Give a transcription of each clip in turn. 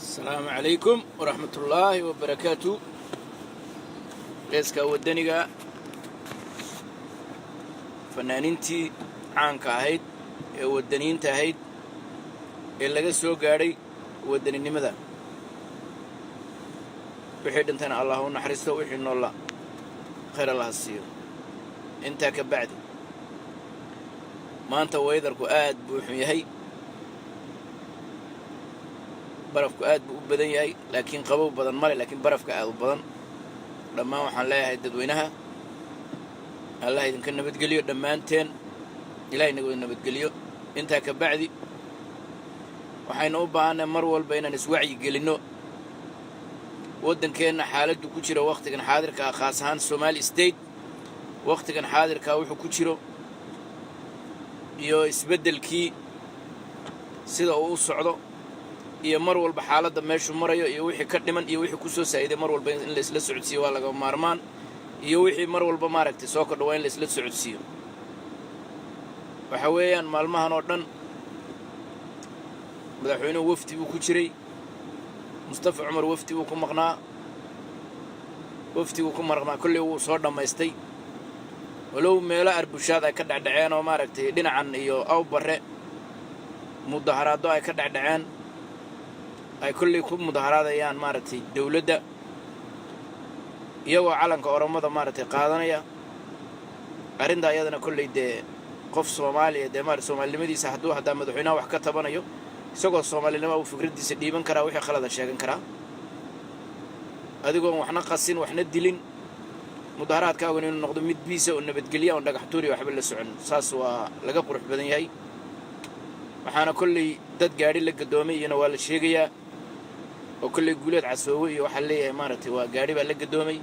Asalaamu calaykum waraxmat ullaahi wabarakaatu. Heeska waddaniga, fanaaniintii caanka ahayd ee waddaniyiinta ahayd ee laga soo gaadhay waddaninimada, wixii dhintayna Allah u naxariisto, wixii noolla khayr Allaha siiyo. Intaa ka bacdi, maanta weatherku aad buu u xun yahay, barafku aad buu u badan yahay, laakiin qabow badan male, laakiin barafka aad u badan. Dhammaan waxaan leeyahay dadweynaha, Allah idinka nabadgeliyo dhammaanteen, Ilahay naga wada nabadgeliyo. Intaa ka bacdi, waxaynu u baahanay mar walba inaan iswacyi gelinno waddankeenna xaaladdu ku jiro wakhtigan xaadirka ah, khaas ahaan Somali State wakhtigan xaadirkaa wuxuu ku jiro iyo isbeddelkii sida uu u socdo, iyo mar walba xaaladda meeshuu marayo, iyo wixii ka dhiman iyo wixii ku soo saa'iday. Mar walba in la isla socodsiiyo waa laga maarmaan, iyo wixii mar walba, maaragtay, soo kordha waa in la isla socodsiiyo. Waxa weeyaan, maalmahan oo dhan madaxweynuhu wafdi buu ku jiray, Mustafa Cumar wafdi buu ku maqnaa, wafdiguu ku maqnaa kolley wuu soo dhammaystay, walow meelo arbushaad ay ka dhecdhaceen oo, maaragtay, dhinacan iyo Awbarre mudaharaaddo ay ka dhecdhaceen, ay kolley ku mudaharaadayaan, maaragtay, dawladda, iyagoo calanka Oromada, maaragtay, qaadanaya. Arrintaa iyadana kolley dee qof Soomaaliya dee, maarata, soomaalinimadiisa hadduu haddaa madaxweynaha wax ka tabanayo, isagoo soomaalinima uu fikraddiisa dhiiban karaa, wixii khalada sheegan karaa, adigoon waxna qasin, waxna dilin, mudaharaadkaaguna inuu noqdo mid biisa oo nabadgelya, oon dhagax tuuriya waxba la socon, saas waa laga qurux badan yahay. Waxaana kolley dad gaadhi la gadoomay iyona waa la sheegayaa, oo kolley Guuleed Casoowe iyo waxaa leeyahay, maaragtay, waa gaadhi baa la gadoomay.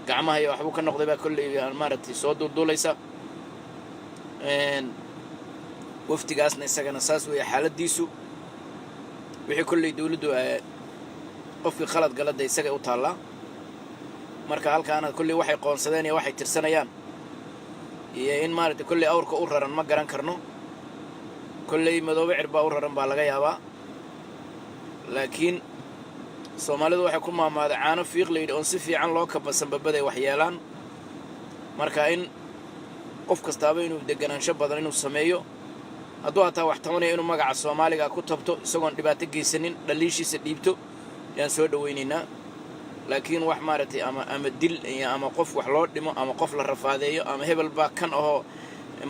Gacmaha iyo waxbuu ka noqday baa kolley maaragtay soo duulduulaysa. Wafdigaasna isagana saas weeye xaaladdiisu. Wixii kolley dawladdu qofkii khalad galada isagay u taallaa. Marka halkaana kolley waxay qoonsadeen iyo waxay tirsanayaan iyo in maaragtay kolley awrka u raran ma garan karno. Kolley madoobe cir baa u raran baa laga yaabaa, laakiin Soomaalidu waxay ku maamaaday caano fiiq la yidhi oon si fiican loo kabasan babaday wax yeelaan. Marka in qof kastaaba inuu deganaansho badan inuu sameeyo, hadduu hataa wax tabanayo inuu magaca Soomaaliga ku tabto isagoon dhibaato geysanin, dhaliishiisa dhiibto, yaan soo dhowaynaynaa. Laakiin wax maaragtay ama dil iyo ama qof wax loo dhimo ama qof la rafaadeeyo ama hebel baa kan ahoo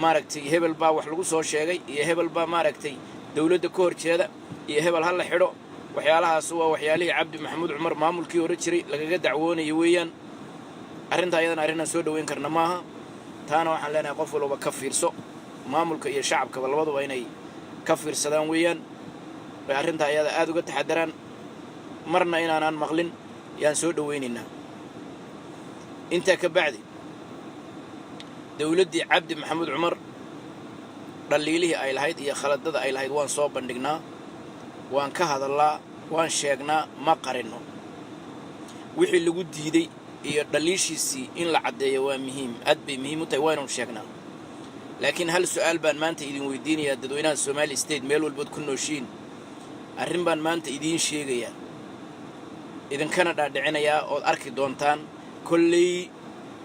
maaragtay hebel baa wax lagu soo sheegay iyo hebel baa maaragtay dawladda ka hor jeeda iyo hebel ha la xidho, waxyaalahaas waa waxyaalihii Cabdi Maxamuud Cumar maamulkii hore jiray lagaga dacwoonaya weeyaan. Arrintaa ayadana arrinaan soo dhoweyn karna maaha. Taana waxaan leenahay qof walba ka fiirso, maamulka iyo shacabkaba labaduba inay ka fiirsadaan weeyaan, bay arrintaa ayada aad uga taxadaraan. Marna inaanaan maqlin yaan soo dhowaynaynaa. Intaa ka bacdi, dawladdii Cabdi Maxamuud Cumar dhaliilihii ay lahayd iyo khaladada ay lahayd waan soo bandhignaa, waan ka hadallaa, waan sheegnaa, ma qarinno. Wixii lagu diiday iyo dhaliishiisii in la caddeeyo waa muhiim, aad bay muhiim u tahay, waa inanu sheegnaa. Laakiin hal su'aal baan maanta idin weydiinayaa, dadweynaha Somali State meel walbood ku nooshiin. Arrin baan maanta idiin sheegayaa, idinkana dhaadhicinayaa ood arki doontaan. Kolley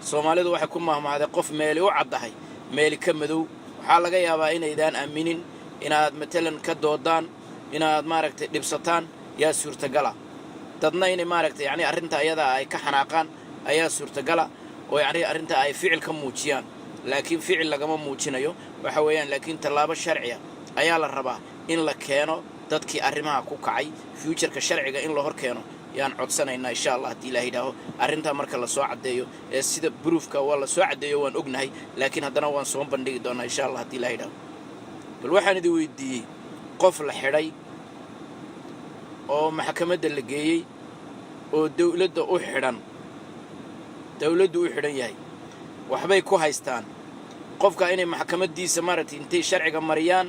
Soomaalidu waxay ku mahmahday qof meeli u caddahay meeli ka madow. Waxaa laga yaabaa inaydaan aaminin, inaad matalan ka doodaan, inaad maaragtay dhibsataan yaa suurtagala. Dadna inay maaragtay yacni arrinta ayadaa ay ka xanaaqaan ayaa suurtagala, oo yacni arrinta ay ficil ka muujiyaan. Laakiin ficil lagama muujinayo waxa weeyaan, laakiin tallaabo sharciya ayaa la rabaa in la keeno dadkii arrimaha ku kacay. Future-ka sharciga in la hor keeno yaan codsanaynaa, insha Allah, haddii Ilaah yidhaaho. Arrintaa marka la soo caddeeyo ee sida proof-ka waa la soo caddeeyo, waan ognahay, laakiin haddana waan soo bandhigi doonaa, insha Allah, haddii Ilaah yidhaaho. Bal waxaan idin weydiiyey, qof la xidhay oo maxkamadda la geeyey oo dawladda u xidhan, dawladdu u xidhan yahay, waxbay ku haystaan, qofka inay maxkamaddiisa maaragtay intay sharciga mariyaan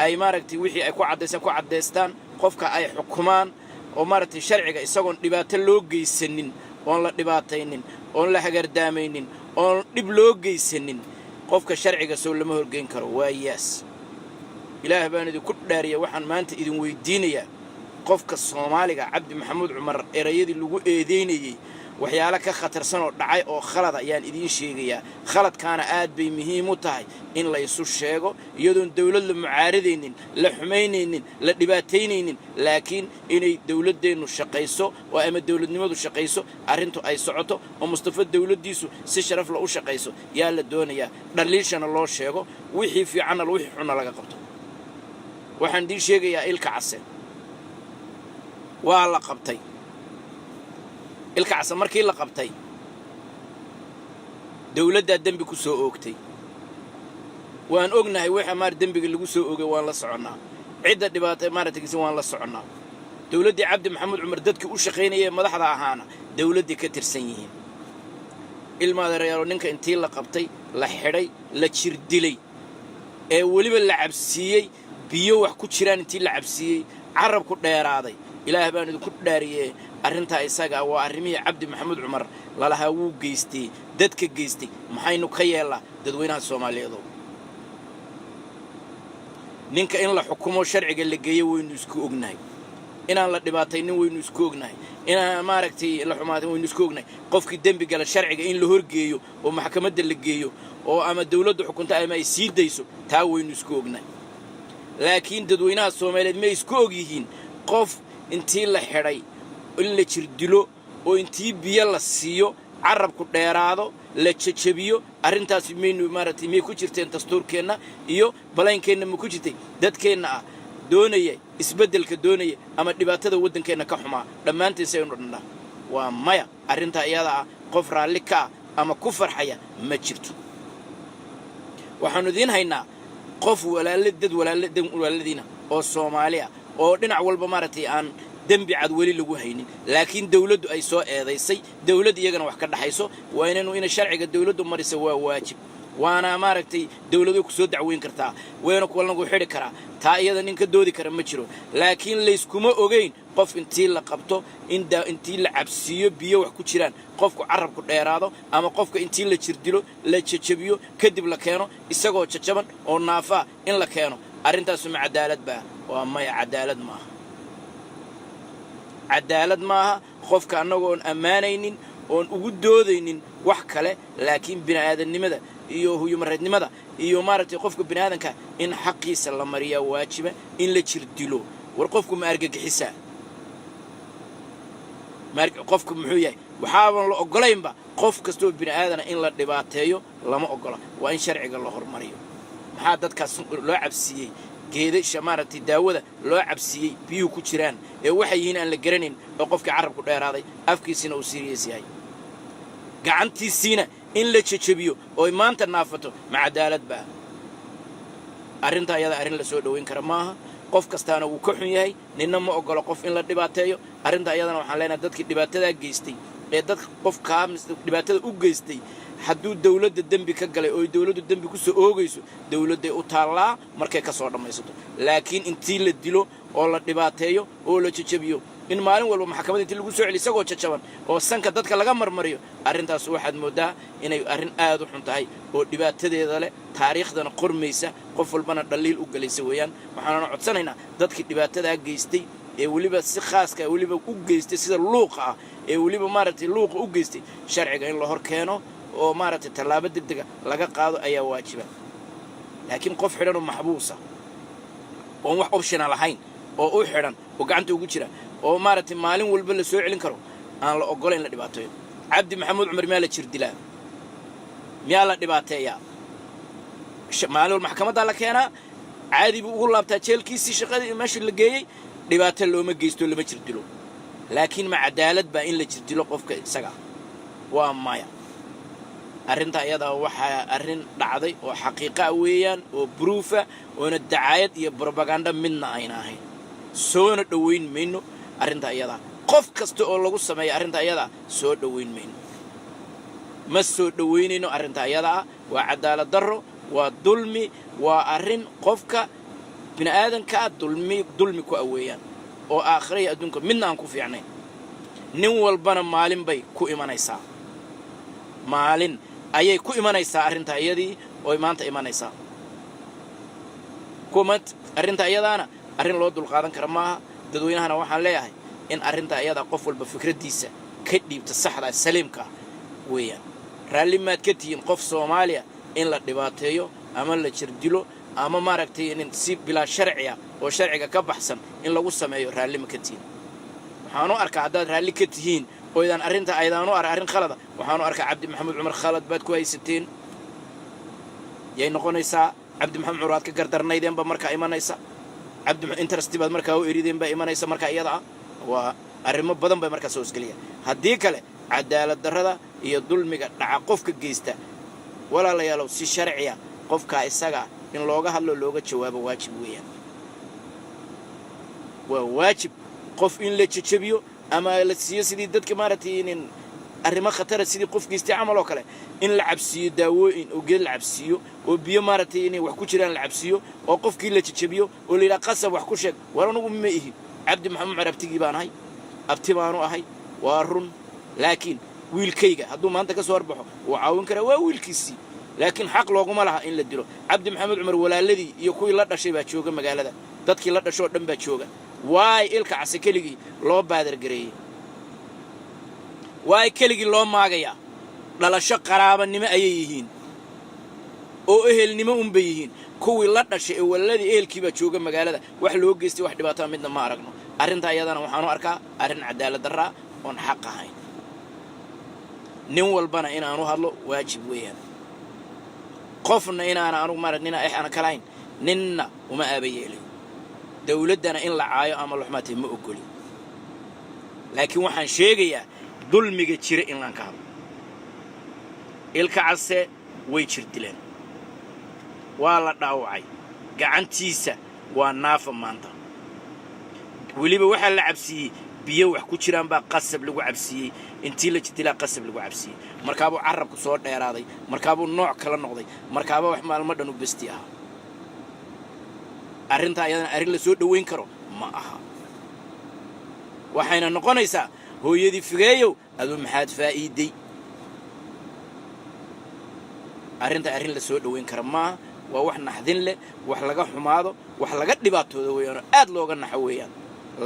ay maaragtay wixii ay ku caddaystaan ku caddaystaan, qofka ay xukumaan oo maaragtay sharciga isagoon dhibaato loo geysanin, oon la dhibaataynin, oon la hagardaamaynin, oon dhib loo geysanin, qofka sharciga soo lama horgeyn karo? Waa yaas. Ilaah baan idinku dhaariya, waxaan maanta idin weydiinayaa, qofka Soomaaliga Cabdi Maxamuud Cumar erayadii lagu eedaynayey waxyaalo ka khatarsan oo dhacay oo khalada ayaan idiin sheegayaa. Khaladkaana aad bay muhiim u tahay in la isu sheego, iyadoon dawlad la mucaaradaynin, la xumaynaynin, la dhibaataynaynin, laakiin inay dawladdeennu shaqayso oo ama dawladnimadu shaqayso, arrintu ay socoto oo Mustafa dawladdiisu si sharafla u shaqayso yaa la doonayaa. Dhaliishana loo sheego, wixii fiicanna wixii xunna laga qabto. Waxaan idiin sheegayaa, Ilka Case waa la qabtay. Ilka Case markii la qabtay, dawladdaa dembi ku soo oogtay. Waan ognahay waxa maar dembiga lagu soo oogay, waan la soconnaa. Cidda dhibaata maaragtay waan la soconnaa. Dawladdii Cabdi Maxamuud Cumar dadkii u shaqaynaya ee madaxda ahaana dawladdii ka tirsan yihiin. Ilmaadeerayaalo, ninka intii la qabtay, la xidhay, la jir dilay, ee weliba la cabsiiyey, biyo wax ku jiraan intii la cabsiiyey carabku dheeraaday, Ilaah baan idinku dhaariyee, arrintaa isaga waa arrimihii Cabdi Maxamuud Cumar lalahaa wuu geystay, dadka geystay. Maxaynu ka yeellaa, dadweynaha Soomaaliyeedo? Ninka in la xukumo, sharciga la geeyo waynu isku ognahay. Inaan la dhibaataynin waynu isku ognahay. Inaan maaragtay la xumaatin waynu isku ognahay. Qofkii dembi gala sharciga in la horgeeyo oo maxkamadda la geeyo oo ama dawladdu xukunto ama ay sii dayso, taa waynu isku ognahay. Laakiin dadweynaha Soomaaliyeed may isku og yihiin qof intii la xidhay in la jir dilo oo intii biyo la siiyo carabku dheeraado, la jejebiyo? Arrintaasi maynu maaragtay may ku jirteen dastuurkeenna iyo balaynkeenna? Ma ku jirtay dadkeenna ah doonaya isbeddelka, doonaya ama dhibaatada waddankeenna ka xumaa dhammaanteen si aynu dhannaa? Waa maya. Arrintaa iyada ah qof raalli ka ah ama ku farxaya ma jirto. Waxaannu idiin haynaa qof walaala dad walaaladiina oo Soomaali ah oo dhinac walba maaragtay aan Dembi cad weli lagu haynin, laakiin dawladdu ay soo eedaysay, dawladd iyagana wax ka dhaxayso. Waa inaynu ina sharciga dawladdu marisa, waa waajib. Waana maaragtay, dawladu ku soo dacweyn kartaa, wayna kuwa lagu xidhi karaa. Taa iyada nin ka doodi kara ma jiro. Laakiin layskuma ogayn qof intii la qabto, intii la cabsiiyo biyo wax ku jiraan, qofku carabku dheeraado, ama qofka intii la jirdilo, la jajabiyo, kadib la keeno isagoo jajaban oo naafaa in la keeno. Arrintaasu ma cadaalad baa? Waa maya, cadaalad maaha, cadaalad maaha. Qofka annagoon ammaanaynin oon ugu doodaynin wax kale, laakiin bini'aadannimada iyo huyumareednimada iyo maaragtay qofka bini'aadanka in xaqiisa la mariyaa waajiba. In la jir dilo, war qofku ma argagixisaa? Qofku muxuu yahay? Waxaaban la oggolaynba qof kastoo bini'aadana in la dhibaateeyo lama oggola. Waa in sharciga la hormariyo. Maxaa dadkaas loo cabsiiyey geedasha, maaragtay, daawada loo cabsiiyey biyuhu ku jiraan ee waxay yihiin aan la garanayn, oo qofkii carabku dheeraaday, afkiisina uu serious yahay, gacantiisiina in la jejebiyo ooy maanta naafato, ma cadaalad baa arrintaa iyada? Arrin la soo dhowayn kara maaha. Qof kastaana wuu ka xun yahay. Ninna ma oggolo qof in la dhibaateeyo. Arrinta iyadana waxaan leenahay, dadkii dhibaatadaa geystay ee dadka qofkaa dhibaatada u geystay, hadduu dawladda dembi ka galay oo dawladdu dembi ku soo oogayso, dawladday u taallaa markay ka soo dhammaysato. Laakiin intii la dilo oo la dhibaateeyo oo la jajabiyo, in maalin walba maxkamadda intii lagu soo celiyo isagoo jajaban oo sanka dadka laga marmariyo, arrintaas waxaad mooddaa inay arrin aad u xun tahay oo dhibaatadeeda leh, taariikhdana qormaysa, qof walbana dhaliil u gelaysa weeyaan. Waxaanana codsanaynaa dadkii dhibaatadaa geystay, ee weliba si khaaska weliba u geystay, sida luuqa ah ee weliba maaragtay luuqa u geystay, sharciga in la hor keeno oo maaragtay tallaabo degdega laga qaado ayaa waajiba. Laakiin qof xidhan oo maxbuusa oon wax option ah lahayn oo u xidhan oo gacanta ugu jira oo maaragtay maalin walba la soo celin karo, aan la oggolayn la dhibaateeyo. Cabdi Maxamuud Cumar miyaa la jir dilaa? Miyaa la dhibaateeyaa? Maalin walba maxkamaddaa la keenaa, caadi buu ugu laabtaa jeelkiisii, shaqadii meeshii la geeyey. Dhibaato looma geysto, lama jir dilo. Laakiin ma cadaalad baa in la jir dilo qofka isaga? Waa maya. Arrinta iyadaa waxaa arrin dhacday oo xaqiiqa weeyaan oo proof ah, oona dacaayad iyo brobaganda midna ayna ahayn. Soona dhowayn mayno arrinta iyadaa. Qof kasta oo lagu sameeya arrinta iyadaa soo dhowayn mayno, ma soo dhowaynayno arrinta iyadaa. Waa cadaalad darro, waa dulmi, waa arrin qofka bini'aadankaa dulmi, dulmi ku aweeyaan oo aakhira iyo adduunka midna aan ku fiicnayn. Nin walbana maalin bay ku imanaysaa, maalin ayay ku imanaysaa arrintaa iyadii ooy maanta imanaysaa kuwa maanta. Arrinta iyadaana arrin loo dulqaadan kara maaha. Dadweynahana waxaan leeyahay in arrinta iyadaa qof walba fikraddiisa ka dhiibta saxda saliimka weeyaan. Raalli maad ka tihiin qof Soomaaliya in la dhibaateeyo ama la jirdilo ama maaragtay in si bilaa sharciya oo sharciga ka baxsan in lagu sameeyo? Raalli ma ka tihiin? Waxaan u arkaa haddaad raalli ka tihiin oydaan arrinta aydaan u ark arrin khalada, waxaan u arkaa Cabdi Maxamuud Cumar khalad baad ku haysateen yay noqonaysaa. Cabdi Maxamed Cumar waad ka gardarnaydeen ba markaa imanaysa. Cabdi interest baad markaa u erideen baa imanaysa. Markaa iyada ah waa arrimo badan bay markaa soo isgeliyaan. Haddii kale cadaalad darrada iyo dulmiga dhaca qofka geysta, walaalayaalow, si sharciya qofkaa isaga in looga hadlo, looga jawaabo waajib weeyaan. Waa waajib qof in la jejebiyo ama la siiyo sidii dadka maaragtay in arrimo khatara sidii qof geystay camal oo kale in la cabsiiyo daawooyin oo geed la cabsiiyo oo biyo maaragtay inay wax ku jiraan la cabsiiyo oo qofkii la jejebiyo oo la yidhaha qasab wax ku sheeg. War anugu ma ihi Cabdi Maxamed Cumar abtigii baan ahay, abti baanu ahay, waa run. Laakiin wiilkayga hadduu maanta ka soo horbaxo wuu caawin karaa, waa wiilkiisii, laakiin xaq looguma laha in la dilo. Cabdi Maxamed Cumar walaaladii iyo kuwii la dhashay baa jooga magaalada, dadkii la dhashoo dhan baa jooga. Waay Ilka Case keligii loo baadargareeyey? Waay keligii loo maagayaa? Dhalasho qaraabanimo ayay yihiin oo ehelnimo unbay yihiin. Kuwii la dhashay ee walaaladii ehelkii baa jooga magaalada. Wax loo geystay, wax dhibaataa midna ma aragno. Arrintaa iyadana waxaan u arkaa arrin cadaalad darraa oon xaq ahayn. Nin walbana inaanu hadlo waajib weeyaan. Qofna inaana anugu maara nina ex ana kalahayn, ninna uma aaba yeelayo. Dawladdana in la caayo ama la xumaatay ma ogoli, laakiin waxaan sheegayaa dulmiga jira in laan ka hadlo. Ilka Case way jir dileen, waa la dhaawacay, gacantiisa waa naafa maanta. Weliba waxaa la cabsiiyey biyo wax ku jiraan baa qasab lagu cabsiiyey. Intii la jidilaa qasab lagu cabsiiyey. Markaabuu carabku soo dheeraaday, markaabuu nooc kala noqday, markaaba wax maalmo dhan u besti ahaa. Arrintaa ayadana arrin la soo dhowayn karo ma aha. Waxayna noqonaysaa, hooyadii figeeyow, aduu maxaad faa'iiday? Arrintaa arrin la soo dhowayn kara maaha. Waa wax naxdin leh, wax laga xumaado, wax laga dhibaatoodo weeyaan, oo aad looga naxo weeyaan,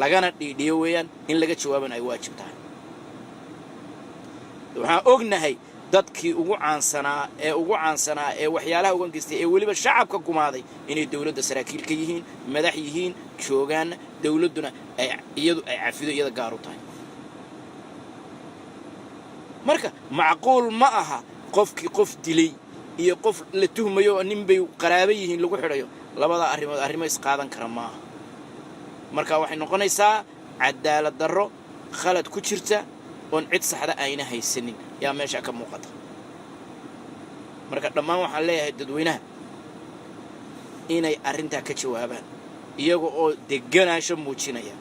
lagana dhiidhiyo weeyaan, in laga jawaabana ay waajib tahay. Waxaan ognahay dadkii ugu caansanaa ee ugu caansanaa ee waxyaalaha ugan geystay ee weliba shacabka gumaaday inay dawladda saraakiil ka yihiin, madax yihiin, joogaanna, dawladduna ay iyadu ay cafido, iyada gaar u tahay. Marka macquul ma aha qofkii qof dilay iyo qof la tuhmayo oo nin bay qaraabo yihiin lagu xidhayo. Labada arrimood arrimo isqaadan kara maaha. Marka waxay noqonaysaa cadaalad darro khalad ku jirta oon cid saxda ayna haysanin yaa meesha ka muuqata. Marka dhammaan waxaan leeyahay dadweynaha inay arrintaa ka jawaabaan, iyaga oo deganaansho muujinaya,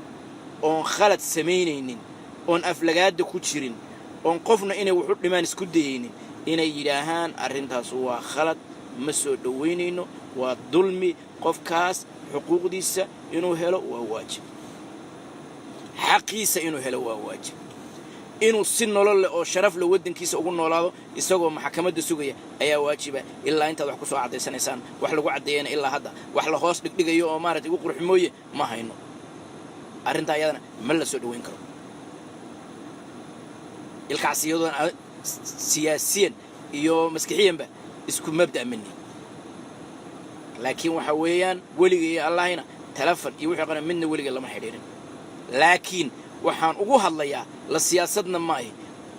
oon khalad samaynaynin, oon aflagaada ku jirin, oon qofna inay wuxu dhimaan isku dayaynin, inay yidhaahaan arrintaas waa khalad, ma soo dhowaynayno, waa dulmi, qofkaas xuquuqdiisa inuu helo waa waajib, xaqiisa inuu helo waa waajib, inuu si nolol leh oo sharaf leh waddankiisa ugu noolaado isagoo maxkamadda sugaya ayaa waajiba, ilaa intaad wax ku soo caddaysanaysaan. Wax lagu caddeeyana ilaa hadda wax la hoos dhigdhigayo oo maaragtay igu qurxi mooye ma hayno. Arrintaa ayadana ma la soo dhowayn karo. Ilkacsiyadoon siyaasiyan iyo maskixiyanba isku mabda' mani, laakiin waxa weeyaan weliga iyo Allahina telefon iyo wixii qana midna weliga lama xidhiirin. Laakiin waxaan ugu hadlayaa la siyaasadna ma ahi,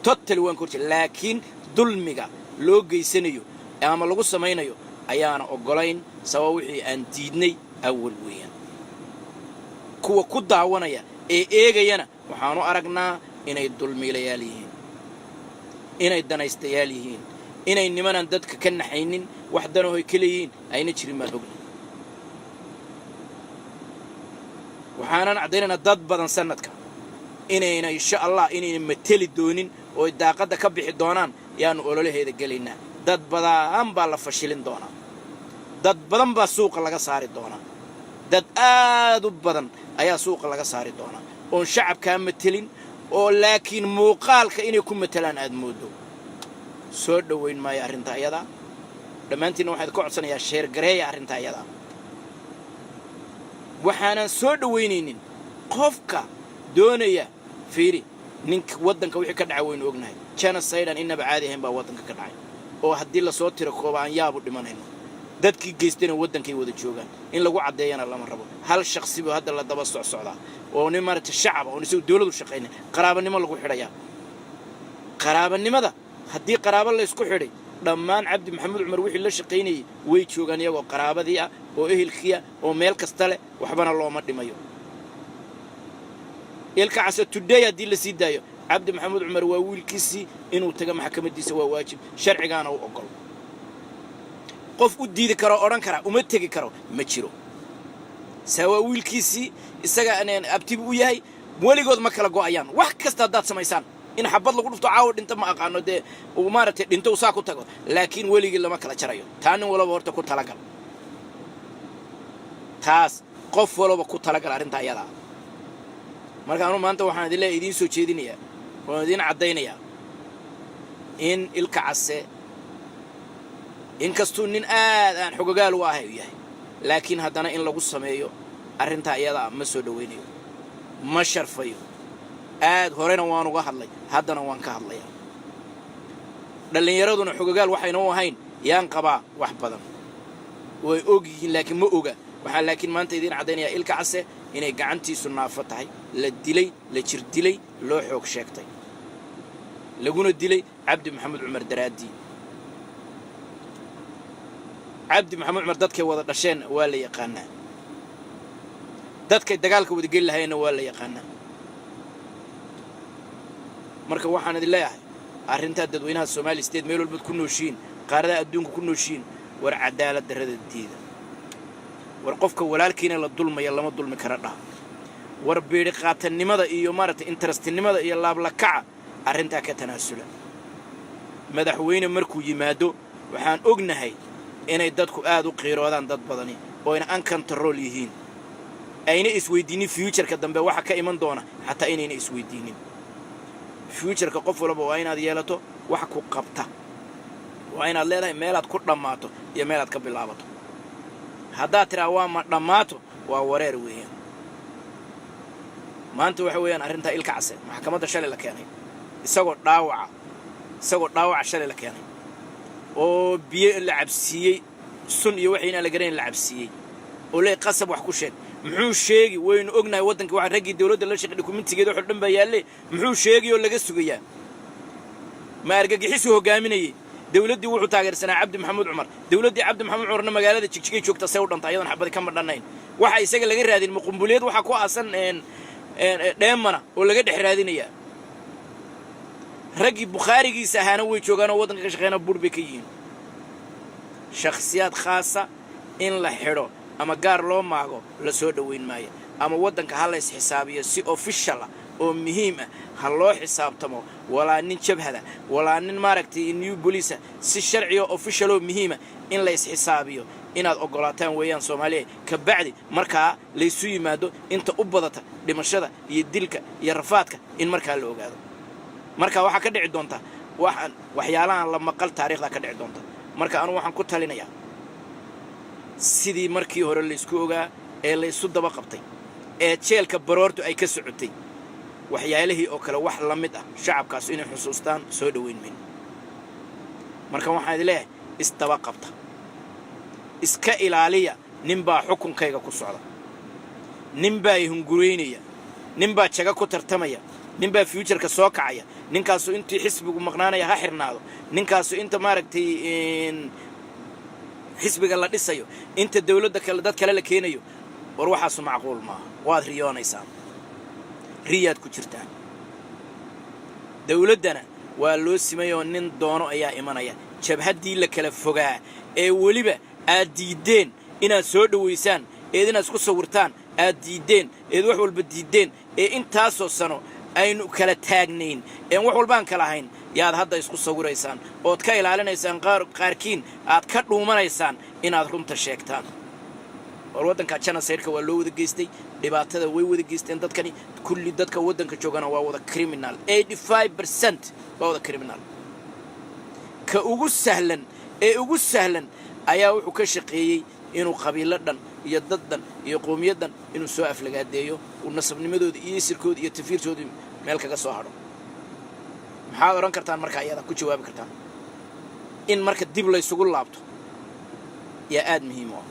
totally waan ka horjeeda, laakiin dulmiga loo geysanayo ama lagu samaynayo ayaana oggolayn. Sabab wixii aan diidnay awal weeyaan. Kuwa ku daawanaya ee eegayana waxaanu aragnaa inay dulmiilayaal yihiin, inay danaystayaal yihiin, inay nimanaan dadka ka naxaynin, wax danahoy ka leeyihiin ayna jirin baan ognay. Waxaanan caddaynaynaa dad badan sanadka inayna, insha Allah, inayna mateli doonin oo daaqadda ka bixi doonaan. Yaannu ololaheeda gelaynaa. Dad badan baa la fashilin doonaa, dad badan baa suuqa laga saari doonaa, dad aad u badan ayaa suuqa laga saari doonaa oon shacabkaa matelin, oo laakiin muuqaalka inay ku matelaan aad mooddo. Soo dhowayn maayo arrinta ayadaa. Dhammaantiinna waxaan ka codsanayaa share gareeya arrinta ayadaa. Waxaanan soo dhowaynaynin qofka doonaya. Fiiri, ninka waddanka wixii ka dhaca waynu ognahay. Genocide aan innaba caadi ahayn baa waddanka ka dhacay, oo haddii lasoo tiro kooba aan yaabu dhimanayno. Dadkii geystayna waddankay wada joogaan, in lagu caddeeyana lama rabo. Hal shaksi buu hadda la daba socsocdaa, oo nin maaragtay shacaba oon isagu dawladu shaqaynay, qaraabanimo lagu xidhayaa. Qaraabanimada haddii qaraabo laysku xidhay, dhammaan Cabdi Maxamuud Cumar wixii la shaqaynayay way joogaan, iyagoo qaraabadii ah oo ehelkii ah oo meel kasta leh, waxbana looma dhimayo. Ilka Case today haddii la sii daayo, Cabdi Maxamuud Cumar waa wiilkiisii, inuu tago maxkamaddiisa waa waajib, sharcigaana u ogol. Qof u diidi karo, odhan kara uma tegi karo, ma jiro. Saa waa wiilkiisii, isaga abtibu u yahay, weligood ma kala go'ayaan. Wax kasta haddaad samaysaan, in xabad lagu dhufto, caawa dhinto, ma aqaano, dee uu maaragtay dhinto, uu saa ku tago, laakiin weligii lama kala jarayo. Taa nin walaba horta ku talagal, taas qof walaba ku talagal arrintaa iyadaa. Marka anu maanta waxaan idin leeya, idiin soo jeedinayaa oon idiin caddaynayaa in Ilka Case, inkastuu nin aad aan xogogaal u ahay u yahay, laakiin haddana in lagu sameeyo arrintaa iyadaa ma soo dhowaynayo, ma sharfayo. Aad horena waan uga hadlay, haddana waan ka hadlayaa. Dhallinyaraduna xogogaal waxayna u ahayn yaan qabaa, wax badan way og yihiin, laakiin ma oga. Waxaan laakiin maanta idiin caddaynayaa Ilka Case inay gacantiisu naafo tahay, la dilay, la jir dilay, loo xoog sheegtay, laguna dilay Cabdi Maxamed Cumar daraaddii. Cabdi Maxamed Cumar dadkay wada dhasheenna waa la yaqaanaa, dadkay dagaalka wada geli lahayeenna waa la yaqaanaa. Marka waxaan idin leeyahay arrintaa, dadweynaha Somali State meel walbaad ku nooshiin, qaaradaha adduunka ku nooshiin, war cadaalad darrada diida, war qofka walaalkiina la dulmaya lama dulmi kara dhaha. War biidhi qaatanimada iyo maaragtay interestinimada iyo laablakaca arrintaa ka tanaasula. Madaxweyne markuu yimaado, waxaan ognahay inay dadku aad u qiiroodaan, dad badani oo ayna uncontrol yihiin, ayna isweydiinin futureka dambe waxa ka iman doona, xataa inayna isweydiinin futureka. Qof walba waa inaad yeelato wax ku qabta, waa inaad leedahay meelaad ku dhammaato iyo meelaad ka bilaabato. Haddaad tidhaa waa ma dhammaato, waa wareer weeyaan. Maanta waxa weeyaan arrintaa Ilka Case maxkamadda shalay la keenay isagoo dhaawaca shalay la keenay, oo biyo la cabsiiyey, sun iyo waxayna la garanayn la cabsiiyey, oo lee qasab wax ku sheeg. Muxuu sheegi? Waynu ognahay waddanka waxa raggii dawladda la shaqey, dokumentigeeda waxoo dhan baa yaalle. Muxuu sheegi oo laga sugayaa? Ma argagixisuu hoggaaminayey? Dawladdii wuxuu taageersanaa Cabdi Maxamuud Cumar. Dawladdii Cabdi Maxamuud Cumarna magaalada Jigjigay joogta, see u dhanta ayadoon xabadi ka madhannayn. Waxa isaga laga raadin ma qumbuliyad waxaa ku aasan dheemana oo laga dhex raadinayaa? Raggii Bukhaarigiisa ahaana way joogaan oo waddanka ka shaqeeyana buur bay ka yihiin. Shakhsiyaad khaasa in la xidho ama gaar loo maago la soo dhoweyn maayo. Ama waddanka ha lays xisaabiyo si official ah oo muhiim ah ha loo xisaabtamo, walaa nin jabhada, walaa nin maaragtay new bolisa, si sharciga official oo muhiima in lays xisaabiyo inaad oggolaataan weeyaan, Soomaaliya. Ka bacdi markaa laysu yimaado inta u badata dhimashada iyo dilka iyo rafaadka in markaa la ogaado. Marka waxaa ka dhici doonta waxaan waxyaalahan la maqal taariikhdaa ka dhici doonta. Marka anugu waxaan ku talinayaa sidii markii hore laysku ogaa ee laysu daba qabtay ee jeelka baroortu ay ka socotay, waxyaalihii oo kale wax la mid ah shacabkaasu inay xusuustaan soo dhoweyn mayno. Marka waxaan idin leeyahay, isdaba qabta, iska ilaaliya. Ninbaa xukunkayga ku socda, ninbaa ihunguraynaya, ninbaa jaga ku tartamaya, ninbaa futureka soo kacaya. Ninkaasu intii xisbigu maqnaanaya ha xirnaado. Ninkaasu inta maaragtay xisbiga la dhisayo, inta dawladda kale dad kale la keenayo. War waxaasu macquul maaha. Waad riyoonaysaan, riyaad ku jirtaan. Dawladdana waa loo simayoo nin doono ayaa imanaya. Jabhaddii la kala fogaa ee weliba aad diiddeen inaad soo dhowaysaan, eed inaad isku sawirtaan aad diiddeen, eed wax walba diiddeen, ee intaasoo sano aynu kala taagnayn een wax walbaan kala ahayn, yaad hadda isku sawiraysaan ood ka ilaalinaysaan qaar qaarkiin, aad ka dhuumanaysaan inaad runta sheegtaan. War waddanka genocideka waa loo wada geystay, dhibaatada way wada geysteen dadkani kulli. Dadka waddanka joogana waa wada criminal, 85% waa wada criminal. Ka ugu sahlan ee ugu sahlan ayaa wuxuu ka shaqeeyey inuu qabiilo dhan iyo dad dhan iyo qoomiyad dhan inuu soo aflagaadeeyo, uu nasabnimadooda iyo isirkooda iyo tafiirtooda meel kaga soo hadho. Maxaad odhan kartaan markaa iyada ku jawaabi kartaan? In marka dib laysugu laabto yaa aad muhiim u ah.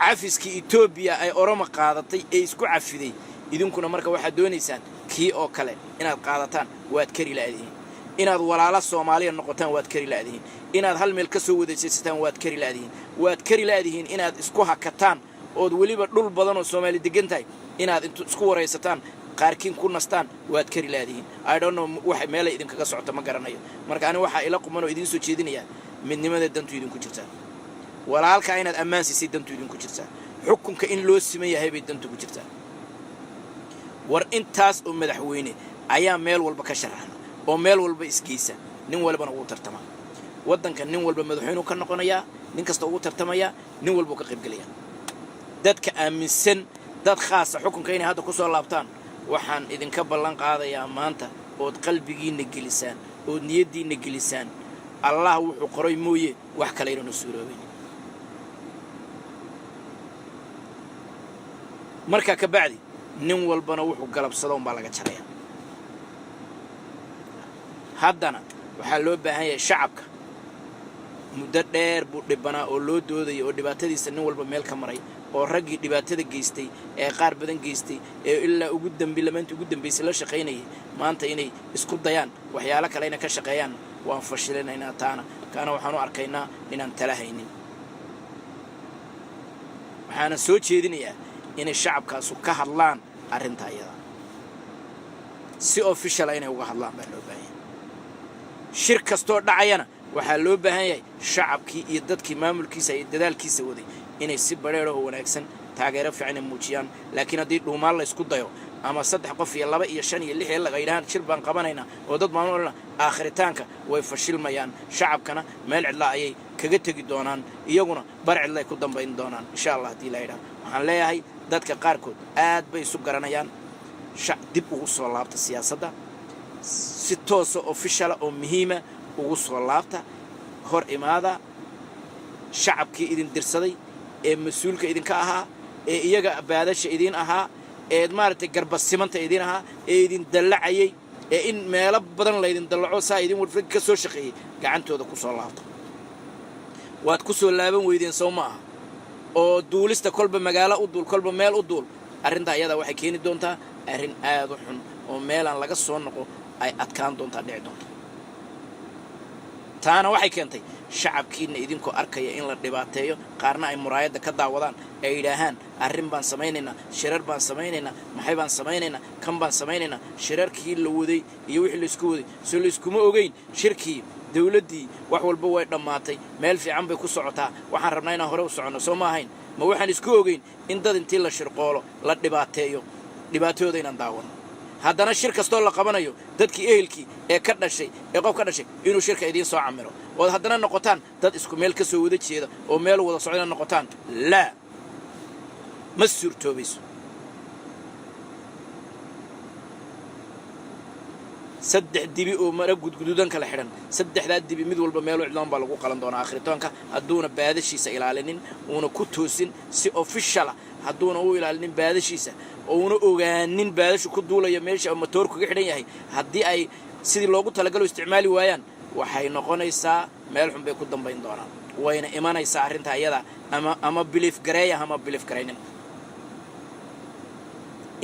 Cafiskii Etoobiya ay Oroma qaadatay ee isku cafiday, idinkuna marka waxaad doonaysaan kii oo kale inaad qaadataan. Waad kari la'dihiin inaad walaalo Soomaaliya noqotaan, waad kari la'dihiin inaad hal meel ka soo wadajeysataan, waad kari la'dihiin. Waad kari la'dihiin inaad isku hakataan ood weliba dhul badan oo Soomaali degan tahay inaad intu isku waraysataan, qaarkiin ku nastaan, waad kari la'dihiin. I don't know waxa meelay idinkaga socota, ma garanayo. Marka ani waxaa ila quman oo idiin soo jeedinayaa midnimada dantu idinku jirtaa, walaalkaa inaad ammaan siisay dantu idinku jirtaa, xukunka in loo siman yahay bay dantu ku jirtaa. War intaas oo madaxweyne ayaa meel walba ka sharaxna oo meel walba isgeysa, nin walbana wuu tartamaa. Waddanka nin walba madaxweynuu ka noqonayaa, nin kasta ugu tartamayaa, nin walbuu ka qaybgelayaa. Dadka aaminsan dad khaasa xukunka inay hadda ku soo laabtaan, waxaan idinka ballan qaadayaa maanta ood qalbigiinna gelisaan ood niyaddiinna gelisaan, Allah wuxuu qoray mooye wax kale inaanu suuroobayn. Markaa ka bacdi nin walbana wuxuu galabsado unbaa laga jarayaa. Haddana waxaa loo baahan yahay shacabka muddo dheer buu dhibanaa oo loo doodayay oo dhibaatadiisa nin walba meel ka maray, oo raggii dhibaatada geystay ee qaar badan geystay ee ilaa ugu dambi lamaantii ugu dambaysay la shaqaynayay, maanta inay isku dayaan waxyaalo kale inay ka shaqeeyaan, waan fashilinaynaa taana. Kaana waxaan u arkaynaa inaan tala haynin. Waxaana soo jeedinayaa inay shacabkaasu ka hadlaan arrinta iyada si official ah, inay uga hadlaan baa loo baahan yahay. Shir kastoo dhacayana waxaa loo baahan yahay shacabkii iyo dadkii maamulkiisa iyo dadaalkiisa waday inay si badheerahoo wanaagsan Taageero fiican ay muujiyaan. Laakiin haddii dhuumaan la isku dayo ama saddex qof iyo laba iyo shan iyo lix iyo laga yidhahaan shir baan qabanaynaa oo dad baan odhana, aakhiritaanka way fashilmayaan. Shacabkana meel cidla ayay kaga tegi doonaan, iyaguna bar cidlay ku dambayn doonaan, insha Allah, haddii la yidhaha. Waxaan leeyahay, dadka qaarkood aad bay isu garanayaan. Dib ugu soo laabta siyaasadda, si toosa, official ah oo muhiima ugu soo laabta. Hor imaada shacabkii idin dirsaday ee mas-uulka idinka ahaa, ee iyaga baadasha idiin ahaa, ee maaragtay garbasimanta idiin ahaa, ee idin dallacayay, ee in meelo badan laydin dallaco saa idin warfag ka soo shaqeeyey. Gacantooda ku soo laabta. Waad ku soo laaban weydeen, sow ma aha? Oo duulista kolba magaalo u duul, kolba meel u duul, arrintaa iyadaa waxay keeni doontaa arrin aad u xun oo meelaan laga soo noqo ay adkaan doontaa, dhici doonta. Taana waxay keentay shacabkiinna idinkoo arkaya in la dhibaateeyo, qaarna ay muraayadda ka daawadaan, ay yidhaahaan arrin baan samaynaynaa, shirar baan samaynaynaa, maxay baan samaynaynaa, kan baan samaynaynaa. Shirarkii la waday iyo wixii laysku waday, soo layskuma ogeyn shirkii dawladdii? Wax walba way dhammaatay, meel fiican bay ku socotaa, waxaan rabnaa inaan hore u soconno, soo ma ahayn? Ma waxaan isku ogeyn in dad intii la shirqoolo la dhibaateeyo, dhibaatadooda inaan daawano? Haddana shir kastoo la qabanayo, dadkii ehelkii ee ka dhashay, ee qof ka dhashay, inuu shirka idiin soo camiro, ood haddana noqotaan dad isku meel ka soo wada jeeda oo meel wada socdana noqotaan, laa, ma suurtoobayso. Saddex dibi oo mara gudguduudan kala xidhan, saddexdaa dibi mid walba meelo cidloon baa lagu qalan doonaa akhritoonka, hadduuna baadashiisa ilaalinin, uuna ku toosin si official ah, hadduuna u ilaalinin baadashiisa, ouna ogaanin baadashu ku duulaya meesha matoorku kaga xidhan yahay. Haddii ay sidii loogu talagalo isticmaali waayaan, waxay noqonaysaa meel xun bay ku dambayn doonaan. Wayna imanaysaa arrinta iyada, ama believe gareeya ama believe garaynin,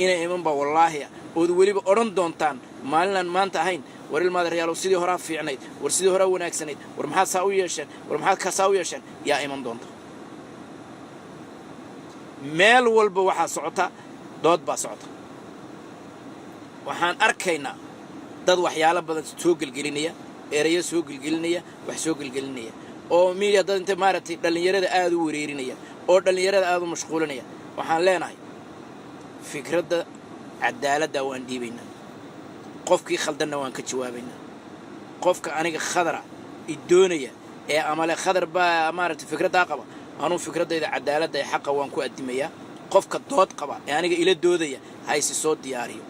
inay imanba wallaahi, ood weliba odhan doontaan maalinaan maanta ahayn: "War ilmaadareyaalow, sidii horaa fiicnayd, war sidii horaa wanaagsanayd, war maxaad saa u yeesheen, war maxaad kaasaa u yeesheen?" Yaa iman doonta. Meel walba waxaa socota dood baa socota. Waxaan arkaynaa dad waxyaalo badan soo gelgelinaya, erayo soo gelgelinaya, wax soo gelgelinaya oo media, dad inta maaragtay dhallinyarada aad u wareerinaya oo dhallinyarada aad u mashquulinaya. Waxaan leenahay, fikradda cadaaladda waan dhiibaynaa, qofkii khaldanna waan ka jawaabaynaa. Qofka aniga Khadara i doonaya ee amale Khadar baa maaragtay fikraddaa qaba, anuu fikraddayda cadaaladda ee xaqa waan ku addimayaa. Qofka dood qaba ee aniga ila doodaya haysi soo diyaariyo.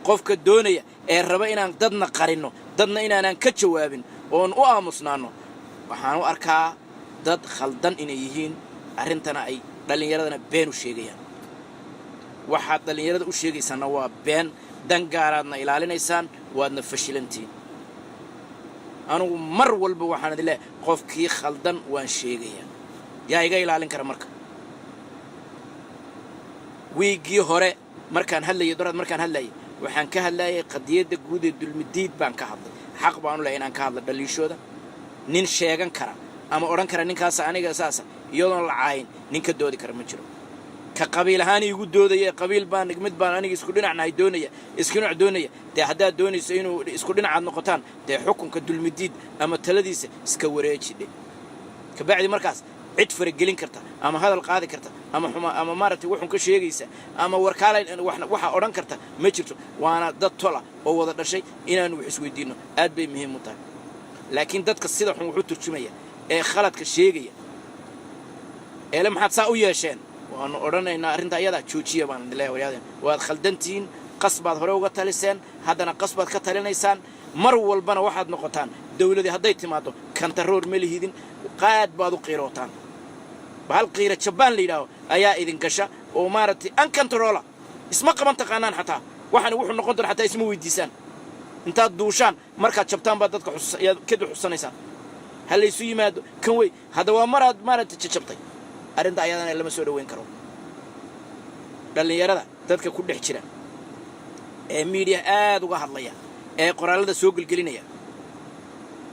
Qofka doonaya ee raba inaan dadna qarinno, dadna inaanaan ka jawaabin oon u aamusnaanno, waxaan u arkaa dad khaldan inay yihiin, arrintana ay dhallinyaradana been u sheegayaan. Waxaad dhallinyarada u sheegaysaanna waa been, dan gaaraadna ilaalinaysaan, waadna fashilantihiin. Anugu mar walba waxaan idin leeyahay, qofkii khaldan waan sheegayaa. Yaa iga ilaalin kara? Marka wiiggii hore markaan hadlayay, doraad markaan hadlayay, waxaan ka hadlayay qadiyadda guud ee Dulmidiid baan ka hadlay. Xaq baanu lehay inaan ka hadla dhaliishooda. Nin sheegan kara ama odhan kara ninkaasa aniga saasa, iyadoon la caayin, nin ka doodi kara ma jiro. Ka qabiil ahaan iigu doodaya, qabiil baan mid baan aniga isku dhinacnahay doonaya, isku dhinac doonaya, dee haddaad doonayso inuu isku dhinacaad noqotaan, dee xukunka Dulmidiid ama taladiisa iska wareeji dhe. Kabacdi markaas cid faragelin karta ama hadal qaadi karta ama xuma ama maaragtay wuxun ka sheegaysa ama warkaala waxaa odhan karta ma jirto. Waana dad tola oo wada dhashay. Inaanu wax isweydiinno aad bay muhiim u tahay. Laakiin dadka sida xun wuxuu turjumaya ee khaladka sheegaya eele, "Maxaad saa u yeesheen?" waanu odhanaynaa. Arrinta ayadaa joojiya baan idin leeyahay. Waryaadeen, waad khaldantihiin. Qas baad hore uga taliseen, haddana qas baad ka talinaysaan. Mar walbana waxaad noqotaan, dawladii hadday timaaddo, kantaroor ma lihidin, qaad baad u qiirootaan. Bahal qiira jabaan la yidhaaho ayaa idin gasha oo maaragtay uncontrol ah. Isma qaban taqaanaan, xataa waxaana wuxuu noqon doona xataa isma weydiisaan. Intaad duushaan, markaad jabtaan baad dadka ayaad kadib xusanaysaan. Ha laysu yimaado kan wey. Hadda waa maraad maaragtay jajabtay. Arrinta ayadana lama soo dhoweyn karo. Dhallinyarada dadka ku dhex jira ee media aad uga hadlaya ee qoraallada soo gelgelinaya,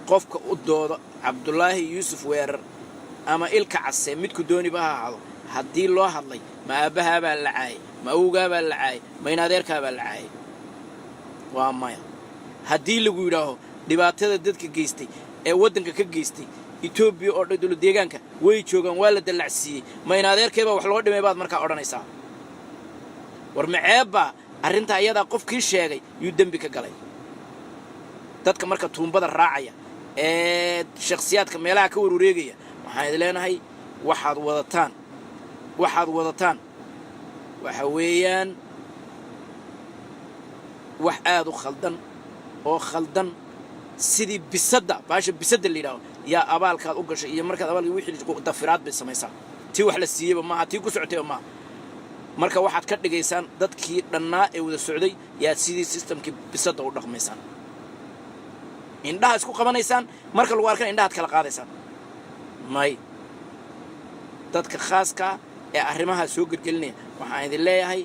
qofka u doodo Cabdulaahi Yuusuf Weerar ama Ilka Case, midku dooniba ha ahaado, haddii loo hadlay, ma aabbahaabaa la caayay? Ma awowgaabaa la caayay? Ma inadeerkaabaa la caayay? Waa maya. Haddii lagu yidhaaho dhibaatada dadka geystay ee waddanka ka geystay Etoobiya oo dhan, dowlad deegaanka way joogaan, waa la dallacsiiyey. Ma in adeerkaybaa wax loo dhimay baad markaa odhanaysaa? War maceebbaa arrintaa iyadaa? Qofkii sheegay yuu dembi ka galay? Dadka marka tuumbada raacaya ee shakhsiyaadka meelaha ka warwareegaya, waxaan idin leenahay, waxaad wadataan waxa weeyaan wax aad u khaldan oo khaldan. Sidii bisadda, baasha bisadda la yidhaaho, yaa abaalkaad u gashay iyo markaad abaalkii wixii dafiraad bay samaysaa. Tii wax la siiyeyba maaha, tii ku socotayba maaha. Marka waxaad ka dhigaysaan dadkii dhannaa ee wada socday, yaad sidii systemkii bisadda u dhaqmaysaan, indhaha isku qabanaysaan. Marka lagu arkana indhahaad kala qaadaysaan. May, dadka khaaskaa ee arrimahaa soo gelgelinaya, waxaan idin leeyahay,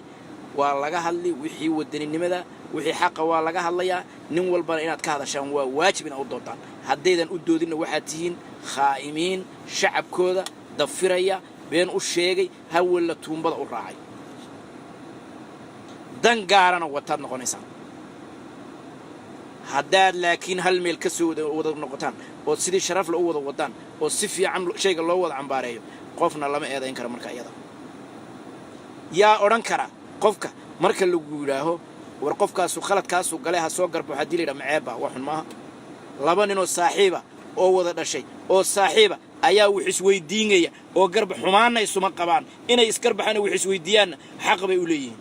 waa laga hadli wixii wadaninimada, wixii xaqa waa laga hadlayaa. Nin walbana inaad ka hadashaan waa waajib, inaad u doodaan. Haddaydan u doodinna, waxaad tihiin khaa'imiin shacabkooda dafiraya, been u sheegay, hawalla tuumbada u raacay, dan gaarana wataad noqonaysaan. Haddaad laakiin hal meel ka soo wada noqotaan oo sidii sharafle u wada wadaan oo si fiican shayga loo wada cambaareeyo, qofna lama eedayn karo. Marka iyada yaa odhan kara qofka marka lagu yidhaaho, war qofkaasu khaladkaasuu galay, ha soo garbo, haddii la yidhaha, maceebba? Waa xun maaha. Laba ninoo saaxiiba oo wada dhashay oo saaxiiba ayaa wax isweydiinaya oo garba xumaanna isuma qabaan. Inay isgarbaxaan oo wax isweydiiyaanna xaq bay u leeyihiin.